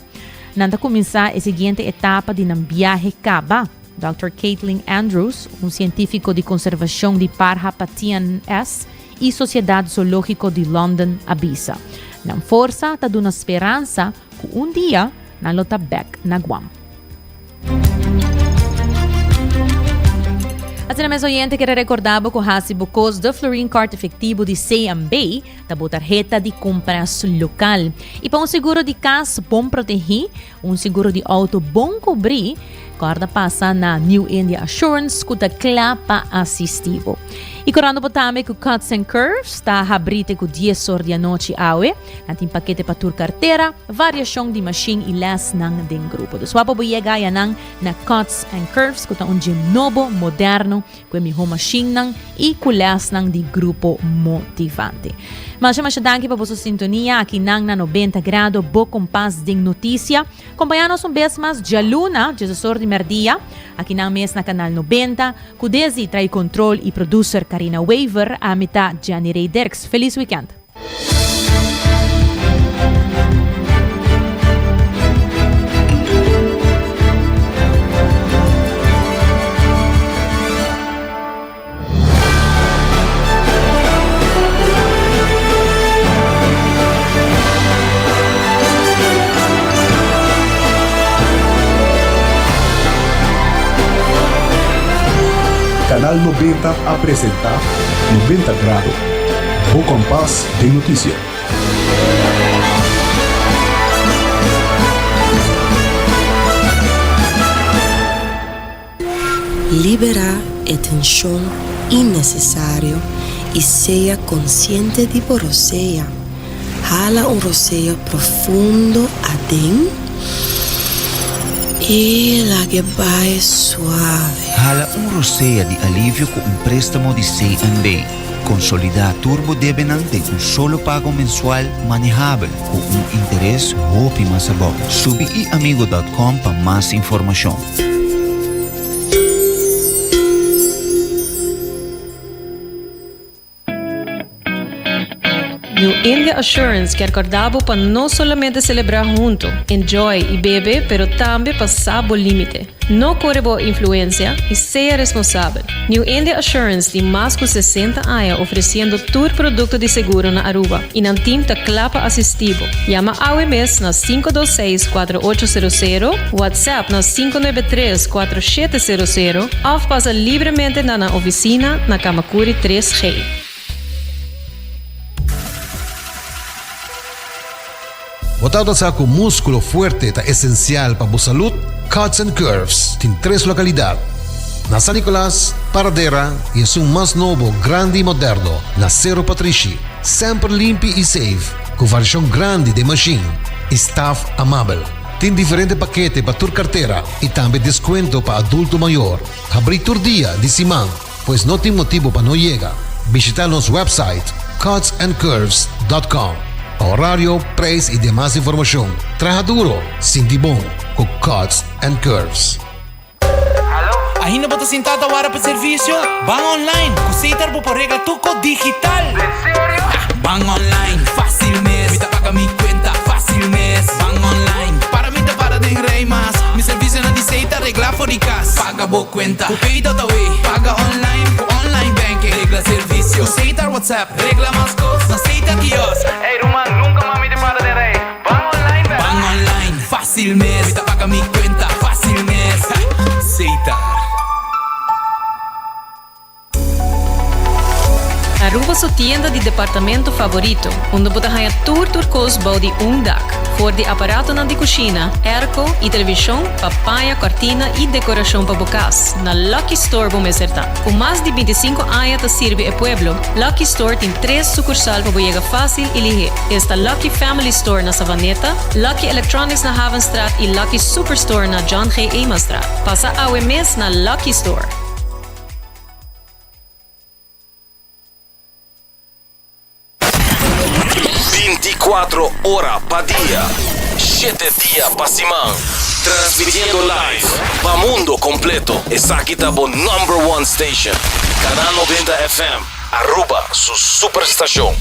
nan ta kuminsá e siguiente etapa di nan biahe kaba. Dòkter Caitlin Andrews, un sientífiko di konservashon di parha pa TNS i Sosiedat Zoológiko di London a bisa, Nan forsa ta duna speransa ku un dia nan lo ta bèk na Guam. Asina mes oyente kere rekorda bo ku hasi bo kos de Florin Card efektivo di CMB ta bo tarheta di kompras lokal. I pa un seguro di kas bon protegí, Un seguro di auto bon cubri, corda pasa na New India Assurance cu ta cla pa asisti bo. Y corando bo tambe cu Cuts and Curves ta habri te cu 10 or di anochi awe. Nan tin pakete pa tur cartera, variacion di machine y lesnan den grupo. Dus wapa bo yega ayanan na Cuts and Curves cu ta un gym nobo, moderno Ku e mihó mashinnan i ku lèsnan di grupo motivante. Masha masha danki pa boso sintonia akinan na 90 Grado, bo kompas den notisia. Kompañá nos un bes mas djaluna, diesesor di mèrdia, akinan mes na Kanal 90, ku Desi trae kontrol i producer Karina Wever, ami ta Jenny Rey Dirks. Felis wikènt! Canal 90 a presenta 90 Grado. Bo kompas den notisia. Liberá e tenshon innesesario i sea konsiente di bo rosea. Hala un rosea profundo aden i lag'e bai suave. Hala un rosea di alivio ku un préstamo di CNB. Konsolidá tur bo debenan den un solo pago mensual manehabel ku un interes hopi mas abou. Subi iamigo dot com pa mas informashon. New India Assurance kier corda bo pa no solamente celebra hunto, enjoy y bebe, pero tambe pa sa bo limite. No core bo influencia y sea responsabel. New India Assurance tin mas cu 60 aña ofreciendo tur producto di seguro na Aruba y nan team ta cla pa asisti bo. Yama awe mes na 526 4800, WhatsApp na 593 4700 of pasa libremente na nan oficina na Camacuri 3G. Bo tabata sa cu musculo fuerte ta esencial pa bo salud? Cuts and Curves tin tres localidad, na San Nicolas, Paradera y esun mas nobo, grandi y moderno na Cerro Patrishi. Semper limpi y safe, cu variacion grandi den machine y staff amabel. Tin diferente pakete pa tur cartera y tambe descuento pa adulto mayor. Habri tur dia di siman. Pues no tin motibo pa no yega. Bishita nos website cutsandcurves.com pa horario, prijs y demas informacion. Traha duro, sinti bon cu Cuts and Curves. Ainda bo ta sinta ta wara pa servicio? Ban online! Cu Setar bo por regla tur cos digital! En serio? Ban online, facil mes! Mi ta paga mi cuenta facil mes! Ban online, para mi ta para den rij mas! Mi servicionan di Setar regla for di cas! Paga bo cuenta cu Pay.awe, paga online cu online banking, regla servicio cu Setar WhatsApp, regla mas cos na Setar Kiosk. Ey ruman, nunca mas mi ta para den rij. Ban online bek. Ban online, facil mes. Mi ta paga mi cuenta facil mes. Setar. Aruba su tienda di departamento favorito, unda bo ta haña tur tur kos bou di un dak. For di aparatonan di kushina, airco i televishon pa paña, kòrtina i dekorashon pa bo kas, na Lucky Store bo mester ta. Ku mas di bintisinko aña ta sirbi e pueblo, Lucky Store tin tres sukursal pa bo yega fásil i lihé. Esta Lucky Family Store na Savaneta, Lucky Electronics na Havenstraat i Lucky Superstore na John G. Emastraat. Pasa awe mes na Lucky Store! Binticuatro ora pa dia, shete dia pa siman. Transmitiendo live pa mundo completo. Esaki ta bo number one station. Canal 90 FM, Aruba su superstacion.